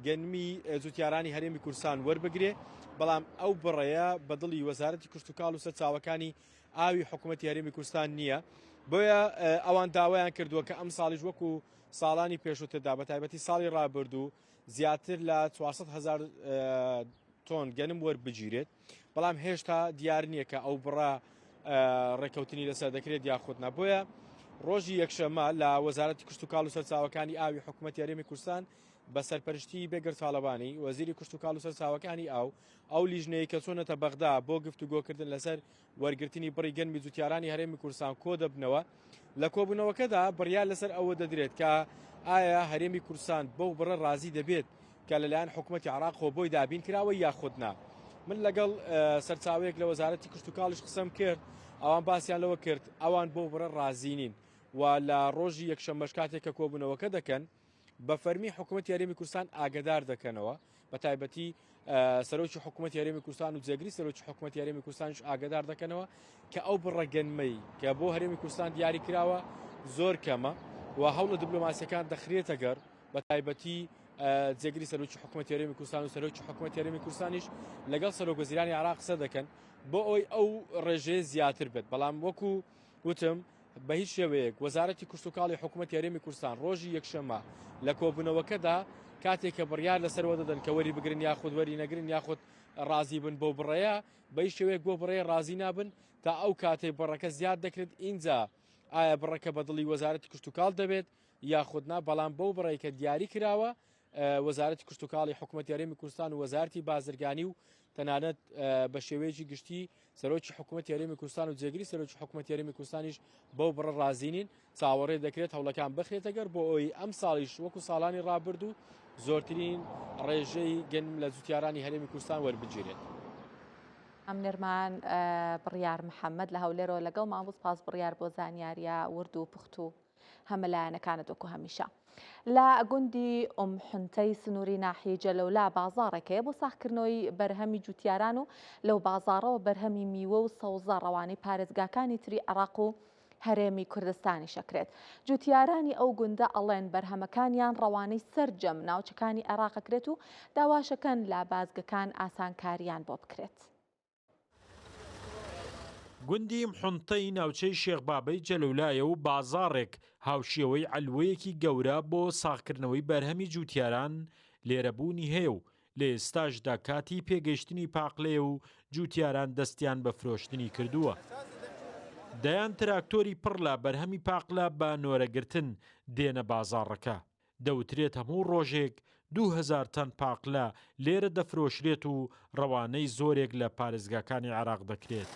P: گەنمی جوتیارانی هەرێمی کوردستان وەربگرێ، بەڵام ئەو بڕەیە بە دڵی وەزارەتی کشتوکاڵ و سەرچاوەکانی ئاوی حکوومەتی هەرێمی کوردستان نییە، بۆیە ئەوان داوایان کردووە کە ئەمساڵیش وەکو ساڵانی پێشووتردا بە تایبەتی ساڵی ڕابردوو زیاتر لە 400 هزار تۆن گەنم وەربگیرێت، بەڵام هێشتا دیار نییە کە ئەو بڕە ڕێککەوتنی لەسەر دەکرێت یاخود نا. بۆیە ڕۆژی یەکشەممە لە وەزارەتی کشتوکاڵ و سەرچاوەکانی ئاوی حکوومەتی هەرێمی کوردستان بە سەرپەرشتی بێگەرد تاڵەبانی وەزیری کشتوکاڵ و سەرچاوەکانی ئاو ئەو لیژنەیە کە چۆنەتە بەغدا بۆ گفتوگۆکردن لەسەر وەرگرتنی بڕی گەنمی جوتیارانی هەرێمی کوردستان کۆ دەبنەوە لە کۆبوونەوەکەدا بڕیار لەسەر ئەوە دەدرێت کە ئایا هەرێمی کوردستان بەو بڕە ڕازی دەبێت کە لەلایەن حکوومەتی عراقەوە بۆی دابین کراوە یاخود نا. من لەگەڵ سەرچاوەیەک لە وەزارەتی کشتوکاڵیش قسەم کرد، ئەوان باسیان لەوە کرد ئەوان بەو بڕە ڕازی نین و لە ڕۆژی یەکشەممەش کاتێک کە کۆبوونەوەکە دەکەن بە فەرمی حکوومەتی هەرێمی کوردستان ئاگدار دەکەنەوە بە تایبەتی سەرۆکی حکوومەتی هەرێمی کوردستان و جێگری سەرۆکی حکوومەتی هەرێمی کوردستانیش ئاگدار دەکەنەوە کە ئەو بڕە گەنمەی کە بۆ هەرێمی کوردستان دیاری کراوە زۆر کەمە و هەوڵە دیبلۆماسیەکان دەخرێتە گەر بە تایبەتی جێگری سەرۆکی حکوومەتی هەرێمی کوردستان و سەرۆکی حکوومەتی هەرێمی کوردستانیش لەگەڵ سەرۆک وەزیرانی عێراق قسە دەکەن بۆ ئەوەی ئەو ڕێژەیە زیاتر بێت بەڵام وەکو وتم بە هیچ شێوەیەک وەزارەتی کشتوکاڵی حکوومەتی هەرێمی کوردستان ڕۆژی یەکشەممە لە کۆبوونەوەکەدا کاتێک کە بڕیار لەسەرەوە دەدەن کە وەری بگرن یاخود وەری نەگرن یاخود ڕازی بن بەو بڕەیە بە هیچ شێوەیەک بۆ بڕەیە ڕازی نابن تا ئەو کاتێک بڕەکە زیاد دەکرێت ئینجا ئایا بڕەکە بە دڵی وەزارەتی کشتوکاڵ دەبێت یاخود نا، بەڵام بەو بڕەی کە دیاری کراوە وەزارەتی کشتوکاڵی حکوومەتی هەرێمی کوردستان و وەزارەتی بازرگانی و تەنانەت بە شێوەیەکی گشتی سەرۆکی حکوومەتی هەرێمی کوردستان و جێگری سەرۆکی حکوومەتی هەرێمی کوردستانیش بەو بڕە ڕازی نین. چاوەڕێ دەکرێت هەوڵەکان بخرێتە گەر بۆ ئەوەی ئەم ساڵیش وەکو ساڵانی ڕابردوو زۆرترین ڕێژەی گەنم لە جوتیارانی هەرێمی کوردستان وەربگیرێت.
A: ئەمنەرمان بڕیار محەممەد لە هەولێرەوە لەگەڵمان بوو، سپاس بڕیار بۆ زانیاریە ورد و پوخت و هەمەلایەنەکانت وەکو هەمیشە. لە گوندی ئوم حنتەی سنووری ناحیەی جەلەولا بازاڕێک هەیە بۆ ساغکردنەوەی بەرهەمی جوتیاران و لەو بازاڕەوە بەرهەمی میوە و سەوزە ڕەوانەی پارێزگاکانی تری عێراق و هەرێمی کوردستانیش ئەکرێت. جوتیارانی ئەو گوندە ئەڵێن بەرهەمەکانیان ڕەوانەی سەرجەم ناوچەکانی عێراق ئەکرێت و داواشەکەن لە بازگەکان ئاسانکاریان بۆ بکرێت.
P: گوندی محنتەی ناوچەی شێخ بابەی جەلەولایە و بازاڕێک هاوشێوەی عەلوەیەکی گەورە بۆ ساغکردنەوەی بەرهەمی جووتیاران لێرە بوونی هەیە و لە ئێستاشدا کاتی پێگەیشتنی پاقلەیە و جووتیاران دەستیان بە فرۆشتنی کردووە. دەیان تراکتۆری پڕ لە بەرهەمی پاقلە بە نۆرەگرتن دێنە بازاڕەکە. دەوترێت هەموو ڕۆژێک 2000 تەن پاقلە لێرە دەفرۆشرێت و ڕەوانەی زۆرێک لە پارێزگاکانی عێراق دەکرێت.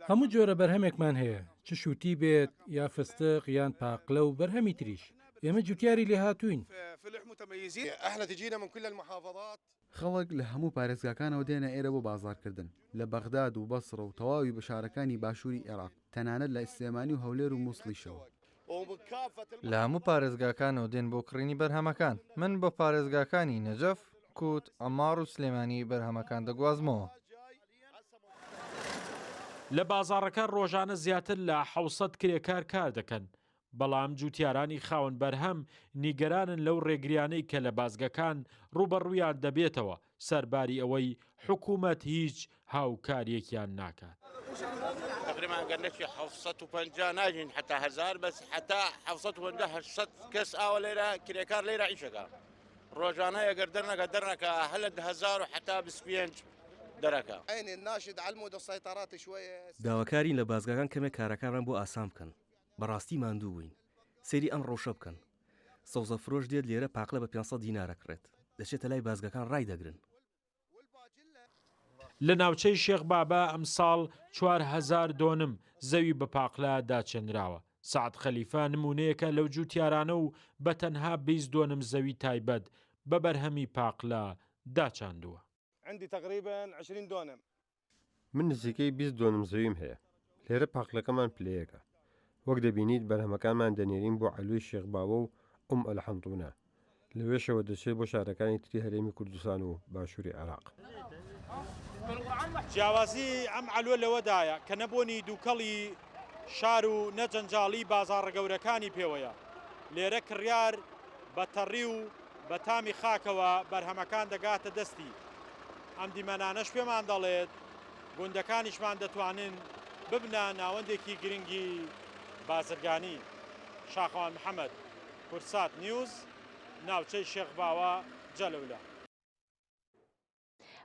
Q: هەموو جۆرە بەرهەمێکمان هەیە، چ شووتی بێت یا فستق یان پاقلە و بەرهەمی تریش. ئێمە جووتیاری لێهاتووین.
R: خەڵک لە هەموو پارێزگاکانەوە دێنە ئێرە بۆ بازاڕکردن، لە بەغداد و بەسڕە و تەواوی شارەکانی باشووری ئێراق، تەنانەت لە سلێمانی و هەولێر و موسڵیشەوە.
S: لە هەموو پارێزگاکانەوە دێن بۆ کڕینی بەرهەمەکان، من بۆ پارێزگاکانی نەجەف، کووت، عەمار و سلێمانی بەرهەمەکان دەگوازمەوە.
P: لە بازاڕەکە ڕۆژانە زیاتر لە 700 کرێکار کار دەکەن، بەڵام جوتیارانی خاوەن بەرهەم نیگەرانن لەو ڕێگریانەی کە لە بازگەکان ڕووبەڕوویان دەبێتەوە، سەرباری ئەوەی حکومەت هیچ هاوکارییەکیان ناکات.
T: داواکارین لە بازگەکان کەمێک کارەکانمان بۆ ئاسان بکەن. بەڕاستی ماندوو بووین. سەیری ئەم ڕەوشە بکەن. سەوزە فرۆش دێت لێرە پاقلە بە 500 دینار ئەکڕێت. دەچێتە لای بازگەکان ڕایدەگرن.
P: لە ناوچەی شێخ بابا ئەمساڵ 4000 دۆنم زەوی بە پاقلە داچێنراوە. سەعد خەلیفە نموونەیەکە لەو جووتیارانە و بە تەنها 20 دۆنم زەوی تایبەت بە بەرهەمی پاقلە داچاندووە.
U: من نزیکەی 20 دۆنم زەویم هەیە. لێرە پاقلەکەمان پلەیەکە. وەک دەبینیت بەرهەمەکانمان دەنێرین بۆ عەلوەی شێخ باوە و ئوم ئەلحەنتونە. لەوێشەوە دەچێت بۆ شارەکانی تری هەرێمی کوردستان و باشووری عێراق.
P: جیاوازی ئەم عەلوە لەوەدایە کە نە بۆنی دووکەڵی شار و نە جەنجاڵی بازاڕە گەورەکانی پێوەیە. لێرە کڕیار بە تەڕی و بە تامی خاکەوە بەرهەمەکان دەگاتە دەستی. ئەم دیمەنانەش پێمان دەڵێت گوندەکانیشمان دەتوانن ببنە ناوەندێکی گرنگی بازرگانی. شاخەوان محەمەد، کوردسات نیوز، ناوچەی شێخ باوە، جەلەولا.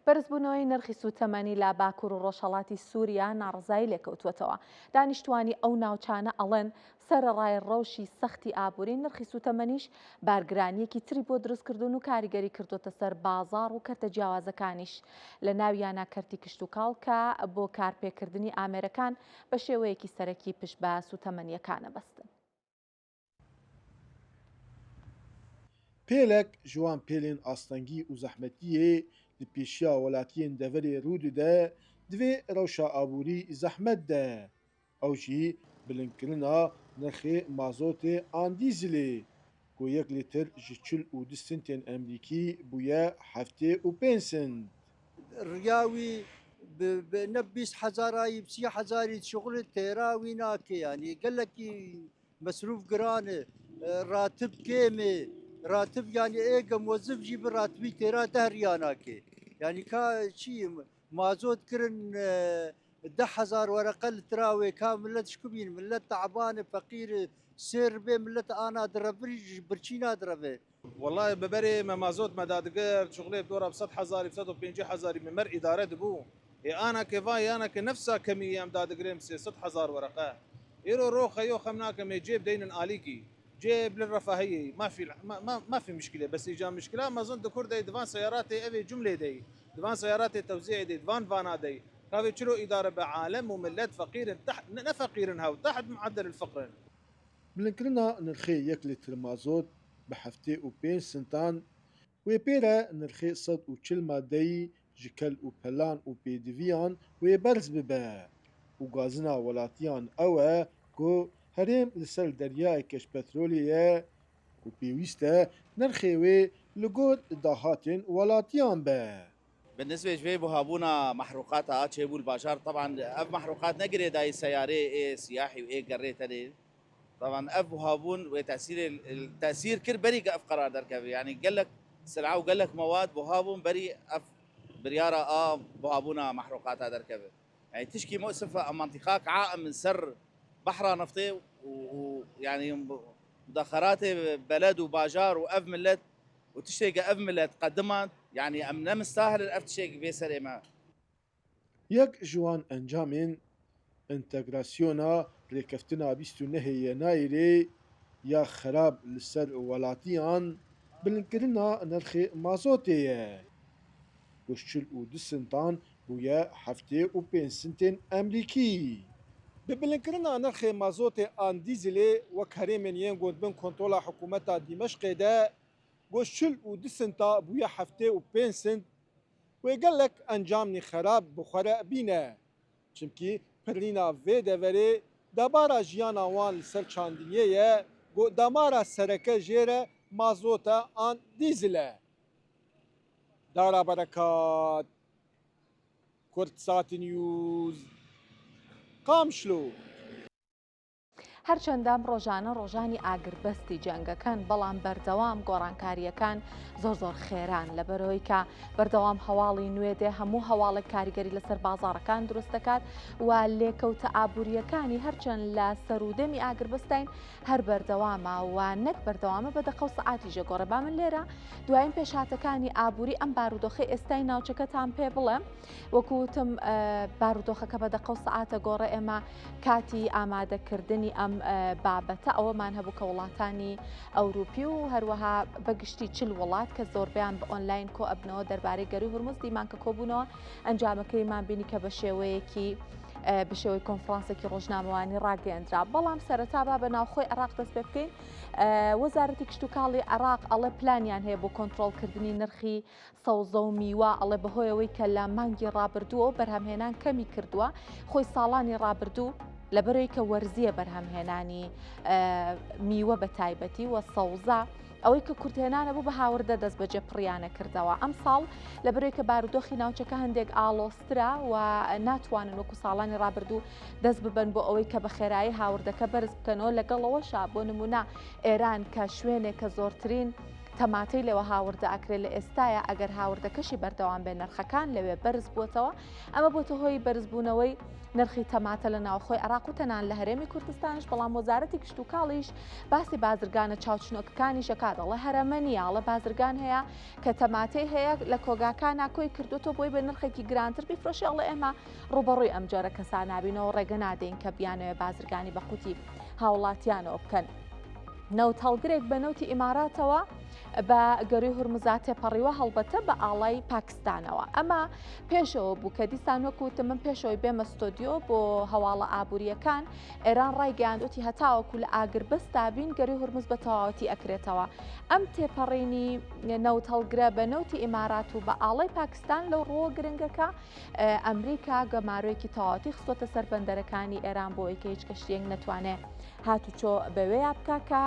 A: بەرزبوونەوەی نرخی سووتەمەنی لە باکوور و ڕۆژهەڵاتی سووریا ناڕەزایی لێکەوتووەتەوە. دانیشتووانی ئەو ناوچانە ئەڵێن، سەرەڕای ڕەوشی سەختی ئابووری، نرخی سووتەمەنیش بارگرانییەکی تری بۆ دروستکردوون و کاریگەری کردووەتە سەر بازاڕ و کەرتە جیاوازەکانیش، لە ناویانا کەرتی کشتوکاڵ کە بۆ کارپێکردنی ئامێرەکان بە شێوەیەکی سەرەکی پشت بە سووتەمەنییەکان ئەبەستن.
C: Pêlek ji wan pêlên astengî û zehmetiyê li pêşiya welatiyên deverê rû dide, divê rewşa aborî zehmet de. Ew jî bilindkirina nirxê mazotê an dîzilê ku yek lîtir ji 42 sintên Emrîkî bûye 75 sint.
V: Riya wî bi ne 20 hezarayî bi 30 hezarî dişuxile têra wî nake yanî gelekî Mesrûf giran e, ratib kêm e. Ratib yanî êge mozif jî bi ratibî têra deh riya nake. Yanî ka çi mazot kirin 10,000 wereqe li tira wê ka milet ji ku bîn? Milet te'ban e, feqîr e, sê ribê milet ana direvin ji birçîna direve.
W: Wellahî bi berê me mazot me dadigirt, şuxlê bi dora bi sed hezarî, bi 150 hezarî me mer îdare dibû. Ê ana ke va yana ke nefsa kemî em dadigirên bi 300 hezar wereqe. Îro ro xeyo xem nake me cêb deynin alîkî. Cêb li refahiyê ma fî ma fî mişkile bes îca mişkila mezin di kur dey di van seyaratê evê cumlê dey di van seyaratê tewzî'ê dey di van vana dey kavê çilo îdare bi alem û milet feqîr in teht ne feqîr in hew teht mueddel el-feqr in.
C: Bilindkirina nirxê yek lître mazot bi 75 sintan wê pê re nirxê 140 madeyî ji kel û pelan û pêdiviyan wê berz bibe û gazina welatiyan ew e ku herêm li ser deryayeke ji petrolê ye û pêwîst e nirxê wê li gor dahatên welatiyan be.
X: بالنسبة ji vê buhabûna mehrûqata a çêbû li bajar taban ev mehrûqat ne girêdayî seyarê ê siyahî û ê gerê tenê taban ev buhabûn wê tesîrê tesîr kir berî ke ev qerar derkeve yanî gelek sil'a û gelek mewad buhabûn berî ev biryara a buhabûna mehrûqata derkeve yanî tişkî mu'sif e em mentiqak aim min ser behra neftê û yanî mudexeratê beled û bajar û ev milet û tiştêke ev milet qedimand yanî em ne mistahil in ev tiştêk bê serê me.
C: Yek ji wan encamên entegrasyona rêkeftina 29 Yenayirê ya xerab li ser welatiyan bilindkirina nirxê mazotê ye ku ji 42 sintan bûye 75 sintên Emrîkî. Bi bilindkirina nirxê mazotê an dîzilê wek herêmên yên ku di bin kontrola hikûmeta Dîmeşqê de ku ji 42 sinta bûye 75 sint wê gelek encamnî xerab bi xwe re bîne. Çimkî pirrîna vê deverê debara jiyana wan li ser çandiniyê ye ku damara sereke jê re mazot e an dîzil e. Dara Berekat, Kurdsat News, Qamişlo.
A: هەرچەندە ئەم ڕۆژانە ڕۆژانی ئاگربەستی جەنگەکەن، بەڵام بەردەوام گۆڕانکارییەکان زۆر زۆر خێران، لەبەرئەوەی کە بەردەوام هەواڵی نوێ دێ، هەموو هەواڵێک کاریگەری لەسەر بازاڕەکان دروست دەکات و لێکەوتە ئابوورییەکانی هەرچەند لە سەرودەمی ئاگربەستین هەر بەردەوامە و نەک بەردەوامە بە دەقە و سەعاتیش دەگۆڕێ. با من لێرە دوایین پێشهاتەکانی ئابووری ئەم بارودۆخەی ئێستای ناوچەکەتان پێ بڵێم. وەکو وتم بارودۆخەکە بە دەقە و سەعاتە گۆڕێ ئێمە کاتی ئامادەکردنی ئەم بابەتە ئەوەمان هەبوو کە وڵاتانی ئەوروپی و هەروەها بەگشتی چل وڵات کە زۆربیان بە ئۆنلاین کۆ ئەبنەوە دەربارەی گەروی هورمز دیمان کە کۆبوونەوە ئەنجامەکەیمان بینی کە بە شێوەیەکی بە شێوەی کۆنفرانسێکی ڕۆژنامەوانی ڕاگەیەندرا بەڵام سەرەتا با بە ناوخۆی عێراق دەست پێ بکەین وەزارەتی کشتوکاڵی عێراق ئەڵێ پلانیان هەیە بۆ کۆنترۆڵکردنی نرخی سەوزە و میوە، ئەڵێ بەهۆی ئەوەی کە لە مانگی ڕابردووەوە بەرهەمهێنان کەمی کردووە، خۆی ساڵانی ڕابردوو. لەبەرەوەی کە وەرزیە بەرهەمهێنانی میوە بە تایبەتی و سەوزە ئەوەی کە کورتهێنانە بوو بە هاوردە دەست بەجێ پڕیانە کردەوە ئەمساڵ لەبەرەوەی کە بارودۆخی ناوچەکە هەندێک ئاڵۆزترە و ناتوانن وەکو ساڵانی ڕابردوو دەست ببەن بۆ ئەوەی کە بە خێرایی هاوردەکە بەرز بکەنەوە لەگەڵەوەشا بۆ نمونە ئێران کە شوێنێک کە زۆرترین تەماتەی لێوە هاوردە ئەکرێت لە ئێستایا ئەگەر هاوردەکەشی بەردەوام بێ نرخەکان لەوێ بەرز بووەتەوە ئەمە بۆتە هۆی بەرزبوونەوەی نرخی تەماتە لە ناوخۆی عێراق و تەنان لە هەرێمی کوردستانش بەڵام وەزارەتی کشتوکاڵیش باسی بازرگانە چاوچنۆکەکانیش ئەکات ئەڵێ هەرەمە نییە ئەڵێ بازرگان هەیە کە تەماتەی هەیە لە کۆگاکانا کۆی کردووەتەوە بۆی بە نرخێکی گرانتر بیفرۆشێ ئەڵێ ئێمە ڕووبەڕووی ئەم جۆرە کەسانە نابینەوە ڕێگە نادەین کە بیانەوێ بازرگانی بە قوتی هاوڵاتیانەوە بکەن. نەوتهەڵگرێک بە نەوتی ئیماراتەوە بە گەروی هورمزا تێپەڕیوە هەڵبەتە بە ئاڵای پاکستانەوە ئەمە پێشەوە بوو کە دیسان وەکو وتم من پێشەوەی بێمە ستۆدیۆ بۆ هەواڵە ئابووریەکان ئێران ڕایگەیاند وتی هەتاوەکو لە ئاگربەستا بین گەروی هورمز بە تەواوەتی ئەکرێتەوە ئەم تێپەڕینی نەوت هەڵگرە بە نەوتی ئیمارات و بە ئاڵای پاکستان لەو ڕووە گرنگەکە ئەمریکا گەمارۆیەکی تەواوەتی خستۆتە سەر بەندەرەکانی ئێران بۆ ئەوەی کە هیچ کەشتیەک نەتوانێ هاتوچۆ بەوێیا بکا کە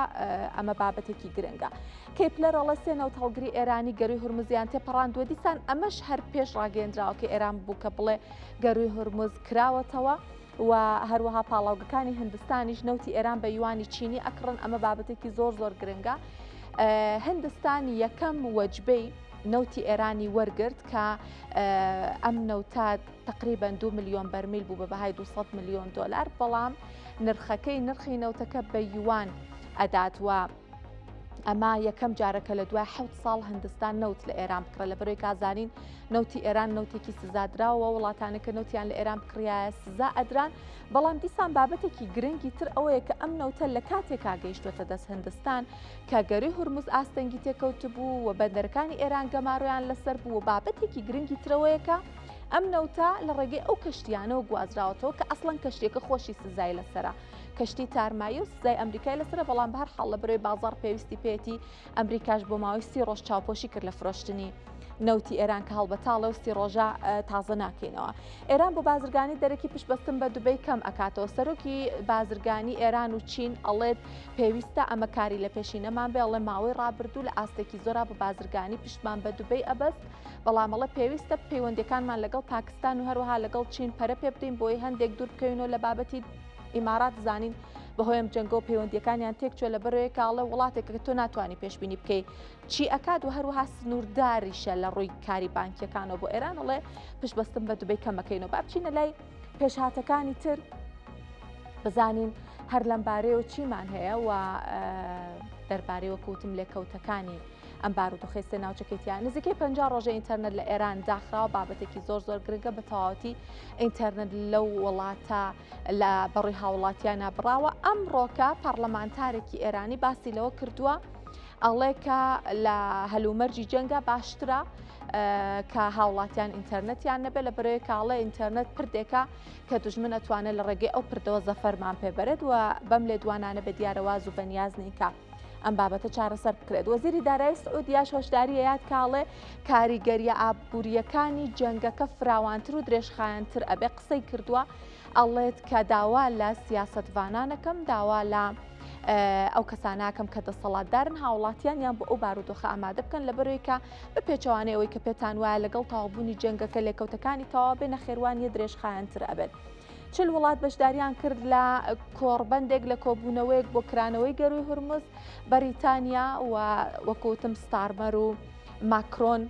A: ئەمە بابەتێکی گرنگە. کەیپلەر ئەڵێ سێ نەوتهەڵگری ئێرانی گەروی هورمزیان تێپەڕاندووە دیسان ئەمەش هەر پێش ڕاگەیەندراوەکەی ئێران بوو کە بڵێ گەروی هورمز کراوەتەوە و هەروەها پاڵاوگەکانی هندستانیش نەوتی ئێران بە یوانی چینی ئەکڕن ئەمە بابەتێکی زۆر زۆر گرنگە هندستان یەکەم وەجبەی نەوتی ئێرانی وەرگرت کە ئەم نەوتە تقریبا 2 ملیۆن بەرمیل بوو بە بەهای 200 ملیۆن دلار بەڵام نرخەکەی نرخی نەوتەکە بە یوان ئەدات و ئەمە یەکەم جارە کە لە دوای حەوت ساڵ هندستان نەوت لە ئێران بکڕێت لە بەرەوەی کازانین نەوتی ئێران نەوتێکی سزادراوە وڵاتانە کە نەوتیان لە ئێران بکڕایە سزا ئەدران بەڵام دیسان بابەتێکی گرنگی تر ئەوەیە کە ئەم نەوتە لە کاتێکا گەیشتوەتە دەست هندستان کە گەروی هورمز ئاستەنگی تێکەوتبوو و بەندەرەکانی ئێران گەمارۆیان لەسەر بوو و بابەتێکی گرنگی ترەوەیە کە ئەم نەوتە لە ڕێگەی ئەو کەشتیانەوە گوازراوەتەوە کە ئەسڵەن کەشتیەکە خۆشی سزای لەسەرە کەشتی تارمایی و سزای ئەمریکای لەسەرە بەڵام بەهەر حاڵ لە بەرەی بازاڕ پێویستی پێیەتی ئەمریکاش بۆ ماوەی سی ڕۆژ چاوپۆشی کرد لە فرۆشتنی نەوتی ئێران کە هەڵبەتاڵە و سی ڕۆژە تازە ناکەینەوە. ئێران بۆ بازرگانی دەرەکی پشتبەستن بە دوبەی کەم ئەکاتەوە. سەرۆکی بازرگانی ئێران و چین ئەڵێت پێویستە ئەمە کاری لە پێشینەمان بێ ئەڵێ ماوەی ڕابردوو لە ئاستێکی زۆرا بۆ بازرگانی پشتمان بە دوبەی ئەبەست بەڵام ئەڵێ پێویستە پەیوەندیەکانمان لەگەڵ پاکستان و هەروەها لەگەڵ چین پەرە پێ بدەین بۆی هەندێک دوور بکەوینەوە لە بابەتی ئیمارات زانین بەهۆی ئەم جەنگەوە پەیوەندیەکانیان تێکچوە لە بەرەوەی کاڵێ وڵاتێکە کە تۆ ناتوانانی پێشبینی بکەی چی ئەکات و هەروەها سنوورداریشە لە ڕووی کاری بانکیەکانەوە بۆ ئێران ئەڵێ پشت بەستن بە دوبەی کەمەکەینەوە با بچینە لای پێشهاتەکانی تر بزانین هەر لەم بارەیەوە چیمان هەیە و دەربارەی وەکوتم لێکەوتەکانی ئەم بارودۆخەی سێ ناوچەکەی تیا نزیکەی 50 ڕۆژە ئینتەرنێت لە ئێران داخراوە بابەتێکی زۆر زۆر گرنگە بە تەواوەتی ئینتەرنێت لەو وڵاتە لە بەڕووی هاوڵاتیانە بڕاوە ئەمڕۆکە پەرلەمانتارێکی ئێرانی باسی لەوە کردووە ئەڵێ کە لە هەلومەرجی جەنگە باشترە کە هاوڵاتیان ئینتەرنێتیان نەبێت لە بەرەوەی کاڵێ ئینتەرنێت پردێکە کە دوژمن ئەتوانێت لە ڕێگەی ئەو پردەوە زەفەرمان پێبەرێت و بەم لێدوانانە بە دیارە واز و بەنیاز نین کە ئەم بابەتە چارەسەر بکرێت. وەزیری دارایی سعودیاش هۆشداری ئەیات کاڵێ کاریگەریە ئابووریەکانی جەنگەکە فراوانتر و درێژخایەنتر ئەبێ قسەی کردووە ئەڵێت کە داوا لە سیاسەتڤانانەکەم داوا لە ئەو کەساناکەم کە دەسەڵاتدارن هاوڵاتیانیان بۆ ئەو بارودۆخە ئامادە بکەن لە بەرەوەی کە بە پێچەوانەی ئەوەی کە پێتان وایە لەگەڵ تەواوبوونی جەنگەکە لێکەوتەکانی تەواو بێ نەخێروانیە درێژخایەنتر ئەبێت. 40 وڵات بەشداریان کرد لە کۆڕبەندێک لە کۆبوونەوەیەک بۆ کرانەوەی گەروی هورمز، بەریتانیا و وەکوتم ستارمەر و ماکرۆن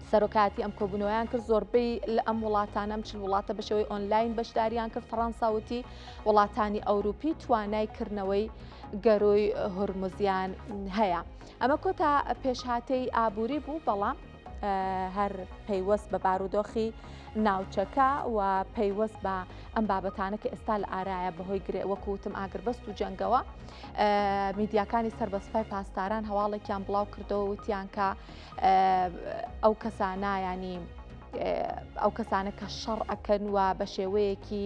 A: سەرۆکایەتی ئەم کۆبوونەوەیان کرد زۆربەی لە ئەم وڵاتانە ئەم چل وڵاتە بە شێوەی ئۆنلاین بەشداریان کرد فەڕەنسا وتی وڵاتانی ئەوروپی توانای کردنەوەی گەروی هورمزیان هەیە ئەمە کۆتا پێشهاتەی ئابووری بوو بەڵام هەر پەیوەست بە بارودۆخی ناوچەکە و پەیوەست بە ئەم بابەتانە کە ئێستا لە ئارایە بەهۆی گرێ وەکو وتم ئاگربەست و جەنگەوە میدیاکانی سەر بە سوپای پاسداران هەواڵێکیان بڵاو کردەوە وتیان کە ئەو کەسانە ینی ئەو کەسانە کە شەڕ ئەکەن و بە شێوەیەکی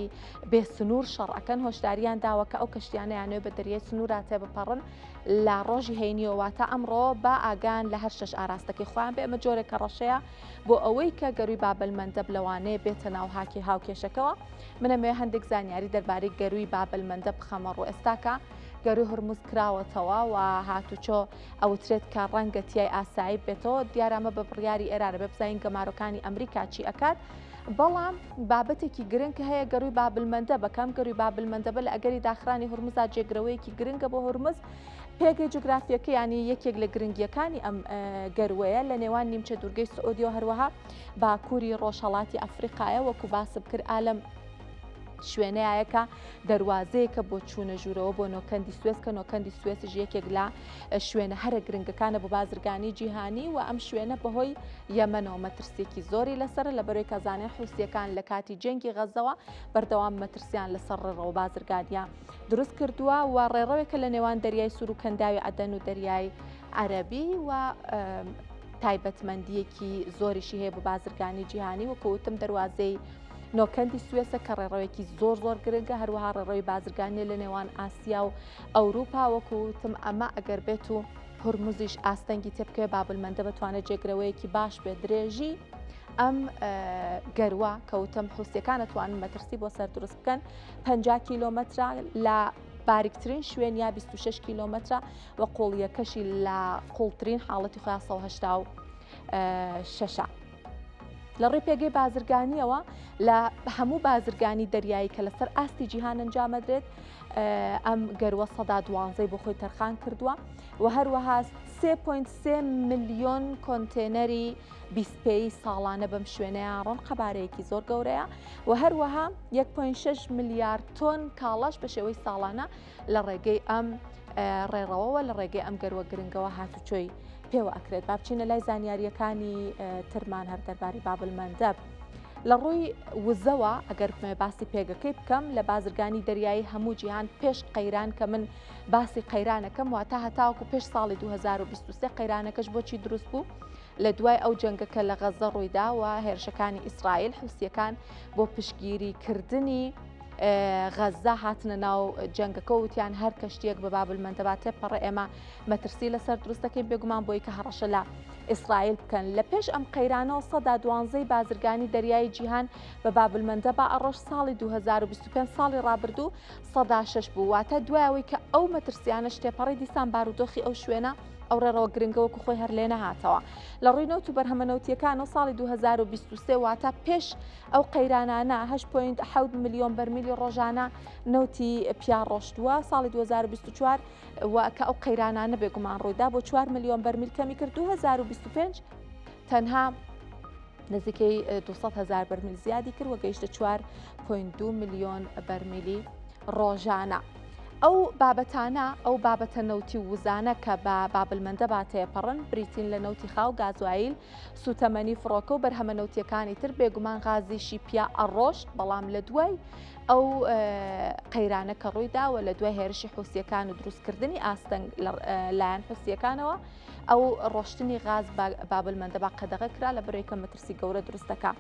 A: بێ سنوور شەڕ ئەکەن هۆشداریان داوە کە ئەو کەشتیانەیانەوە بە دەریای سنوورا تێبپەڕن لە ڕۆژی هەینیەوە واتە ئەمڕۆ با ئاگان لە هەر شەش ئاراستەکەی خۆیان بێ ئەمە جۆرێکە ڕەشەیە بۆ ئەوەی کە گەروی بابلمەندەب لەوانەیە بێتە ناو هاکی هاوکێشەکەوە منەمێ هەندێک زانیاری دەربارەی گەروی بابلمەندەب بخەمە ڕوو ئێستاکە گەروی هورمز کراوەتەوە و هاتوچۆ ئەوترێت کە ڕەنگە تای ئاسایی بێتەوە دیارە ئەمە بە بڕیاری ئێرانە بێ بزانین گەمارۆکانی ئەمریکا چی ئەکات بەڵام بابەتێکی گرنگ کە هەیە گەروی بابلمەندە بەکەم گەروی بابلمەندەبە لە ئەگەری داخرانی هورمزا جێگرەوەیەکی گرنگە بۆ هورمز پێگەی جوگرافیەکە ینی یەکێک لە گرنگیەکانی ئەم گەروەیە لە نێوان نیمچە دوورگەی سعودی و هەروەها باکووری ڕۆژهەڵاتی ئەفریقایە وەکو باسم کرد ئالەم شوێنەیەکە دەروازەیەکە بۆ چوونە ژوورەوە بۆ نۆکەندی سوێس کە نۆکەندی سوێسیش یەکێک لە شوێنە هەرە گرنگەکانە بۆ بازرگانی جیهانی و ئەم شوێنە بەهۆی یەمەنەوە مەترسیەکی زۆری لەسەرە لە بەرەی کەزانێن حوسیەکان لە کاتی جەنگی غەزەوە بەردەوام مەترسیان لەسەر ڕێڕەوە بازرگانیە دروست کردووە و ڕێڕەوێکە لە نێوان دەریای سوور و کەنداوی عەدەن و دەریای عەرەبی و تایبەتمەندیەکی زۆریشی هەیە بۆ بازرگانی جیهانی وەکو وتم دەروازەی نۆکەندی سوێسە کە ڕێڕەوێکی زۆر زۆر گرنگە، هەروەها ڕێڕەوی بازرگانیە لە نێوان ئاسیا و ئەوروپا، وەکو وتم ئەمە ئەگەر بێت و هورمزیش ئاستەنگی تێبکەوێ بابلمەندە بتوانێت جێگرەوەیەکی باش بێت درێژی ئەم گەروە کە وتم حوسیەکان ئەتوانن مەترسی بۆ سەر دروست بکەن 50 کیلۆمەترە لە باریکترین شوێن یا 26 کیلۆمەترە و قوڵیەکەشی لە قوڵترین حاڵەتی خۆیان 186 لە ڕووی پێگەی بازرگانیەوە لە هەموو بازرگانی دەریایی کە لەسەر ئاستی جیهان ئەنجامەدرێت ئەم گەروە سەدا دوانزەی بۆ خۆی تەرخان کردووە و هەروەها 3.3 ملیۆن کۆنتێنەری بیست پێی ساڵانە بەم شوێنەیان ڕۆن قەبارەیەکی زۆر گەورەیە و هەروەها 1.6 ملیار تۆن کاڵاش بە شێوەی ساڵانە لە ڕێگەی ئەم ڕێڕەوەوە لە ڕێگەی ئەم گەروە گرنگەوە هاتوچۆی پێوە ئەکرێت. با بچینە لای زانیارییەکانی ترمان هەر دەربارەی بابلمەندەب. لە ڕووی وزەوە ئەگەر بمەوێ باسی پێگەکەی بکەم لە بازرگانی دەریایی هەموو جیهان پێش قەیران کە من باسی قەیرانەکەم واتە هەتاوەکو پێش ساڵی 2023 قەیرانەکەش بۆچی دروست بوو لە دوای ئەو جەنگە کە لە غەزە ڕوویدا و هێرشەکانی ئیسرائیل حوسیەکان بۆ پشتگیری کردنی غەزە هاتنە ناو جەنگەکە وتیان هەر کەشتیەک بە بابلمەندەبا تێپەڕێ ئێمە مەترسی لەسەر دروست دەکەین بێگومان بۆی کە هەڕەشە لە ئیسرائیل بکەن لە پێش ئەم قەیرانەوە سەدا دوانزەی بازرگانی دەریایی جیهان بە بابلمەندەبا ئەڕۆشت ساڵی 2025 ساڵی ڕابردوو سەدا شەش بوو واتە دوایەوەی کە ئەو مەترسیانەش تێپەڕی دیسان بارودۆخی ئەو شوێنە ئەو ڕێڕەوە گرنگە وەکو خۆی هەر لێ نەهاتەوە لە ڕووی نەوت و بەرهەمە نەوتیەکانەوە ساڵی 2023 واتە پێش ئەو قەیرانانە 8.7 ملیۆن بەرمیلی ڕۆژانە نەوتی پیا ڕۆشتووە ساڵی 2024 و کە ئەو قەیرانانە بێگومان ڕوویدا بۆ 4 ملیۆن بەرمیل کەمی کرد 2025 تەنها نزیکەی 200 هزار بەرمیل زیادی کرد و گەیشتە 4.2 ملیۆن بەرمیلی ڕۆژانە. ئەو بابەتانە ئەو بابەتە نەوتی و وزانە کە بە بابلمەندەبا تێپەڕن بریتین لە نەوتی خاو گازوایل سوتەمەنی فڕۆکە و بەرهەمە نەوتیەکانی تر بێگومان غازیشی پیا ئەڕۆشت بەڵام لە دوای ئەو قەیرانە کە ڕوویدا و لە دوای هێرشی حوسیەکان و دروستکردنی ئاستەنگ لە لایەن حوسیەکانەوە ئەو ڕۆشتنی غاز بابلمەندەبا قەدەغە کرا لە بەرەی کە مەترسی گەورە دروست دەکا.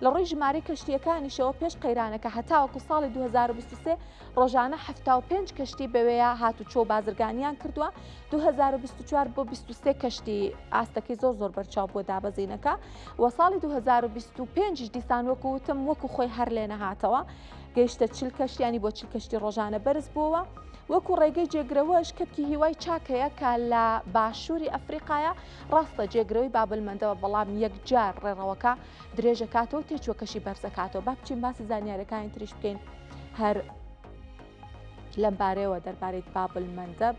A: لە ڕووی ژمارەی کەشتییەکانیشەوە پێش قەیرانەکە هەتاوەکو ساڵی 2023 ڕۆژانە 75 کەشتی بەوێیە هاتوچۆ و بازرگانیان کردووە 2024 بۆ 23 کەشتی ئاستەکەی زۆر زۆر بەرچاو بووە دابەزینەکە و ساڵی 2025 دیسان وەکو وتم وەکو خۆی هەر لێ نەهاتەوە گەیشتە چل کەشتی ینی بۆ چل کەشتی ڕۆژانە بەرز بووەوە وەکو ڕێگەی جێگرەوەش کەپکی هیوای چاک هەیە کە لە باشووری ئەفریقایە ڕاستە جێگرەوەی بابلمەندەوە بەڵام یەکجار ڕێڕەوەکە درێژەکاتەوە تێچوەکەشی بەرزەکاتەوە با بچین باسی زانیارەکانی تریش بکەین هەر لەم بارەیەوە دەربارەی بابلمەندەب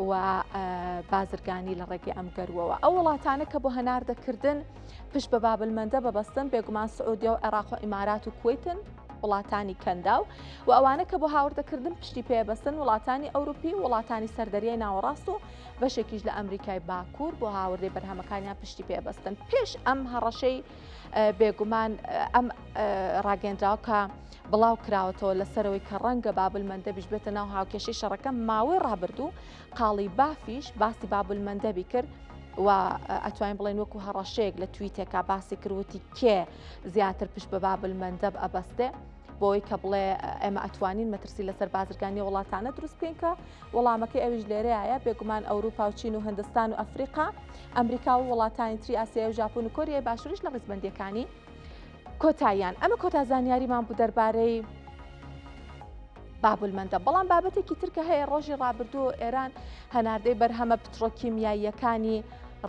A: و بازرگانی لە ڕێگەی ئەم گەروەوە ئەو وڵاتانە کە بۆ هەناردەکردن پشت بە بابلمەندە بەبەستن بێگومان سعودیە و عێراق و ئیمارات و کوەیتن وڵاتانی کەنداو و ئەوانە کە بۆ هاوردەکردن پشتی پێبەستن وڵاتانی ئەوروپی وڵاتانی سەردەریای ناوەڕاست و بەشێکیش لە ئەمریکای باکوور بۆ هاوردەی بەرهەمەکانیان پشتی پێبەستن پێش ئەم هەڕەشەی بێگومان ئەم ڕاگەندراوە کە بڵاو کراوەتەوە لەسەرەوەی کە ڕەنگە بابل مەندەبیش بێتە ناو هاوکێشەی شەڕەکە ماوەی ڕابردوو قاڵی بافیش باسی بابل مەندەبی کرد. و ئەتوانین بڵێن وەکو هەڕەشەیەک لە تویتێکا باسی کرد وتی کێ زیاتر پشت بە بابلمەندەب ئەبەستێ بۆی کە بڵێ ئێمە ئەتوانین مەترسی لەسەر بازرگانی وڵاتانە دروست بکەین کە وەڵامەکەی ئەویش لێرەیە بێگومان ئەوروپا و چین و هندستان و ئەفریقا ئەمریکا و وڵاتانی تری ئاسیا و ژاپۆن و کۆریای باشووریش لە ڕیزبەندیەکانی کۆتاییان ئەمە کۆتا زانیاریمان بوو دەربارەی بابولمەندە بەڵام بابەتێکی تر کە هەیە ڕۆژی ڕابردوو ئێران هەناردەی بەرهەمە پترۆکیمیاییەکانی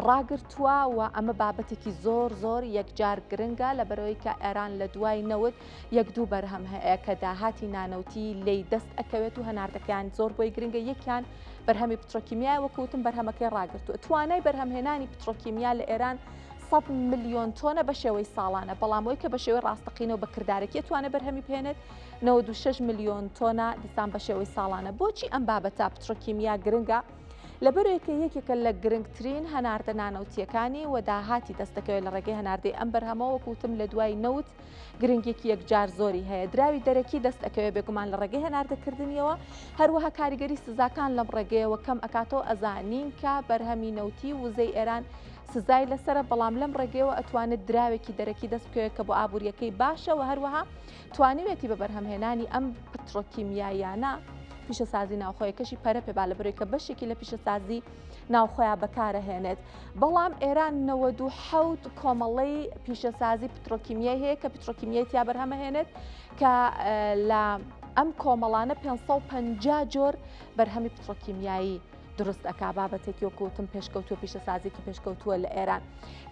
A: ڕاگرتووە و ئەمە بابەتێکی زۆر زۆر یەکجار گرنگە لە بەرەوەی کە ئێران لە دوای نەوت یەک دوو بەرهەم هەیە کە داهاتی نانەوتی لی دەست ئەکەوێت و هەناردەکەیان زۆر بۆی گرنگە یەکیان بەرهەمی پترۆکیمیای وەکوتم بەرهەمەکەی ڕاگرتووە توانای بەرهەمهێنانی پترۆکیمیا لە ئێران 100 ملیۆن تۆنە بە شێوەی ساڵانە بەڵام ئەوی کە بە شێوەی ڕاستەقینە و بە کردارەکی توانێت بەرهەمی بهێنێت 96 ملیۆن تۆنە دیسان بە شێوەی ساڵانە. بۆچی ئەم بابەتە پترۆکیمیا گرنگە؟ لەبەرئەوەی یەکێکە لە گرنگترین هەناردە نانەوتییەکانی و داهاتی دەست دەکەوێت لە ڕێگەی هەناردەی ئەم بەرهەمەوە وەکو وتم لە دوای نەوت گرنگیەکی یەکجار زۆری هەیە دراوی دەرەکی دەست ئەکەوێت بێگومان لە ڕێگەی هەناردەکردنیەوە هەروەها کاریگەری سزاکان لەم ڕێگەیەوە کەم ئەکاتەوە ئەزانین کە بەرهەمی نەوتی وزەی ئێران سزای لەسەرە بەڵام لەم ڕێگەیەوە ئەتوانێت دراوێکی دەرەکی دەست بکەوێت کە بۆ ئابووریەکەی باشە و هەروەها توانیویەتی بە بەرهەمهێنانی ئەم پترۆکیمیاییانە پیشەسازی ناوخۆیەکەشی پەرە پێ با لەبەرەوەی کە بەشێکی لە پیشەسازی ناوخۆیان بەکارەهێنێت بەڵام ئێران 97 کۆمەڵەی پیشەسازی پترۆکیمیای هەیە کە پترۆکیمیای تیا بەرهەمەهێنێت کە لە ئەم کۆمەڵانە 550 جۆر بەرهەمی پترۆکیمیایی دروست ئەکا بابەتێکی وەکو وتم پێشکەوتووە پیشەسازیکی پێشکەوتووە لە ئێران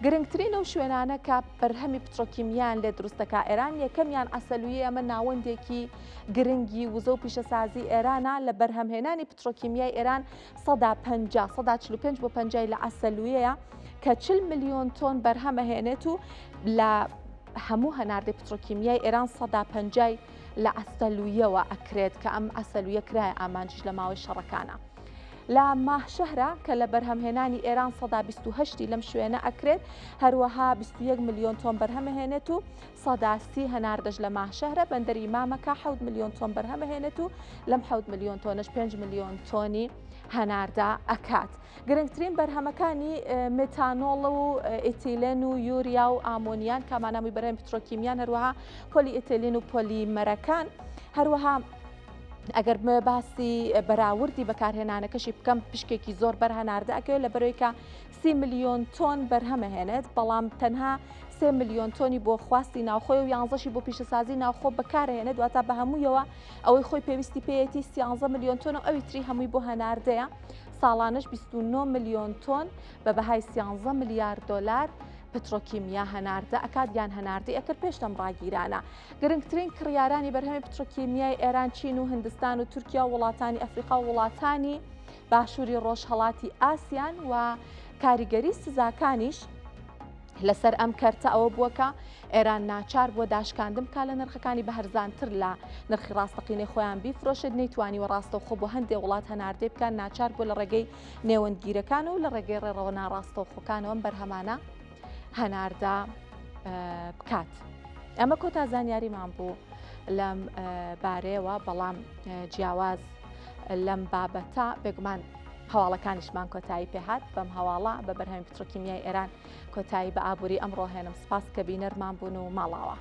A: گرنگترین ئەو شوێنانە کە بەرهەمی پترۆکیمیان لێ دروست دەکا ئێران یەکەمیان عەسەلویە ئەمە ناوەندێکی گرنگی وزە و پیشەسازی ئێرانە لە بەرهەمهێنانی پترۆکیمیای ئێران سەدا 50 سەدا 45 بۆ پەنجای لە عەسەلویەیە کە 40 ملیۆن تۆن بەرهەمەهێنێت و لە هەموو هەناردەی پترۆکیمیای ئێران سەدا پەنجای لە عەسەلویەوە ئەکرێت کە ئەم عەسەلویە کرایە ئامانجیش لە ماوەی شەڕەکانە. لە ماهشەهرە کە لە بەرهەمهێنانی ئێران سەدا 28 ی لەم شوێنە ئەکرێت، هەروەها 21 ملیۆن تۆن بەرهەمەهێنێت و سەدا 30 هەناردەش لە ماهشەهرە، بەندەری مامەکە حەوت ملیۆن تۆن بەرهەمەهێنێت و لەم حەوت ملیۆن تۆنەش پێنج ملیۆن تۆنی هەناردە ئەکات. گرنگترین بەرهەمەکانی مێتانۆڵ و ئیتیلێن و یوریا و ئامۆنیان کە مانامی بەرهەمی پترۆکیمیان هەروەها پۆلی ئیتیلین و پۆلیمەرەکان هەروەها ئەگەر بمەوێ باسی بەراوردی بەکارهێنانەکەشی بکەم پشکێکی زۆر بەر هەناردە ئەکەوێت لە بەرەوەی کە سی ملیۆن تۆن بەرهەمەهێنێت بەڵام تەنها سێ ملیۆن تۆنی بۆ خواستی ناوخۆی و یانزەشی بۆ پیشەسازی ناوخۆ بەکارهێنێت واتا بە هەموویەوە ئەوەی خۆی پێویستی پێیەتی سیانزە ملیۆن تۆن و ئەوی تری هەمووی بۆ هەناردەیە ساڵانەش 29 ملیۆن تۆن بە بەهای سیانزە ملیار دۆلار پترۆکیمیا هەناردە ئەکات یان هەناردەی ئەکرد پێش لەم ڕاگیرانە. گرنگترین کڕیارانی بەرهەمی پترۆکیمیای ئێران چین و هندستان و تورکیا و وڵاتانی ئەفریقا و وڵاتانی باشووری ڕۆژهەڵاتی ئاسیان و کاریگەری سزاکانیش لەسەر ئەم کەرتە ئەوە بووە کە ئێران ناچار بووە داشکاندن بکات لە نرخەکانی بە هەرزانتر لە نرخی ڕاستەقینەی خۆیان بیفرۆشێت نەیتوانیوە ڕاستەوخۆ بۆ هەندێک وڵات هەناردەی بکات ناچار بووە لە ڕێگەی نێوەندگیرەکان و لە ڕێگەی ڕێڕەوە ناڕاستەوخۆکانەوە ئەم بەرهەمانە هەناردە بکات. ئەمە کۆتا زانیاریمان بوو لەم بارەیەوە بەڵام جیاواز لەم بابەتە بێگومان هەواڵەکانیشمان کۆتایی پێهات بەم هەواڵە بە بەرهەمی پترۆکیمیای ئێران کۆتایی بە ئابووری ئەمڕۆ هێنم سپاس کە بینەرمان بوون و ماڵاوە.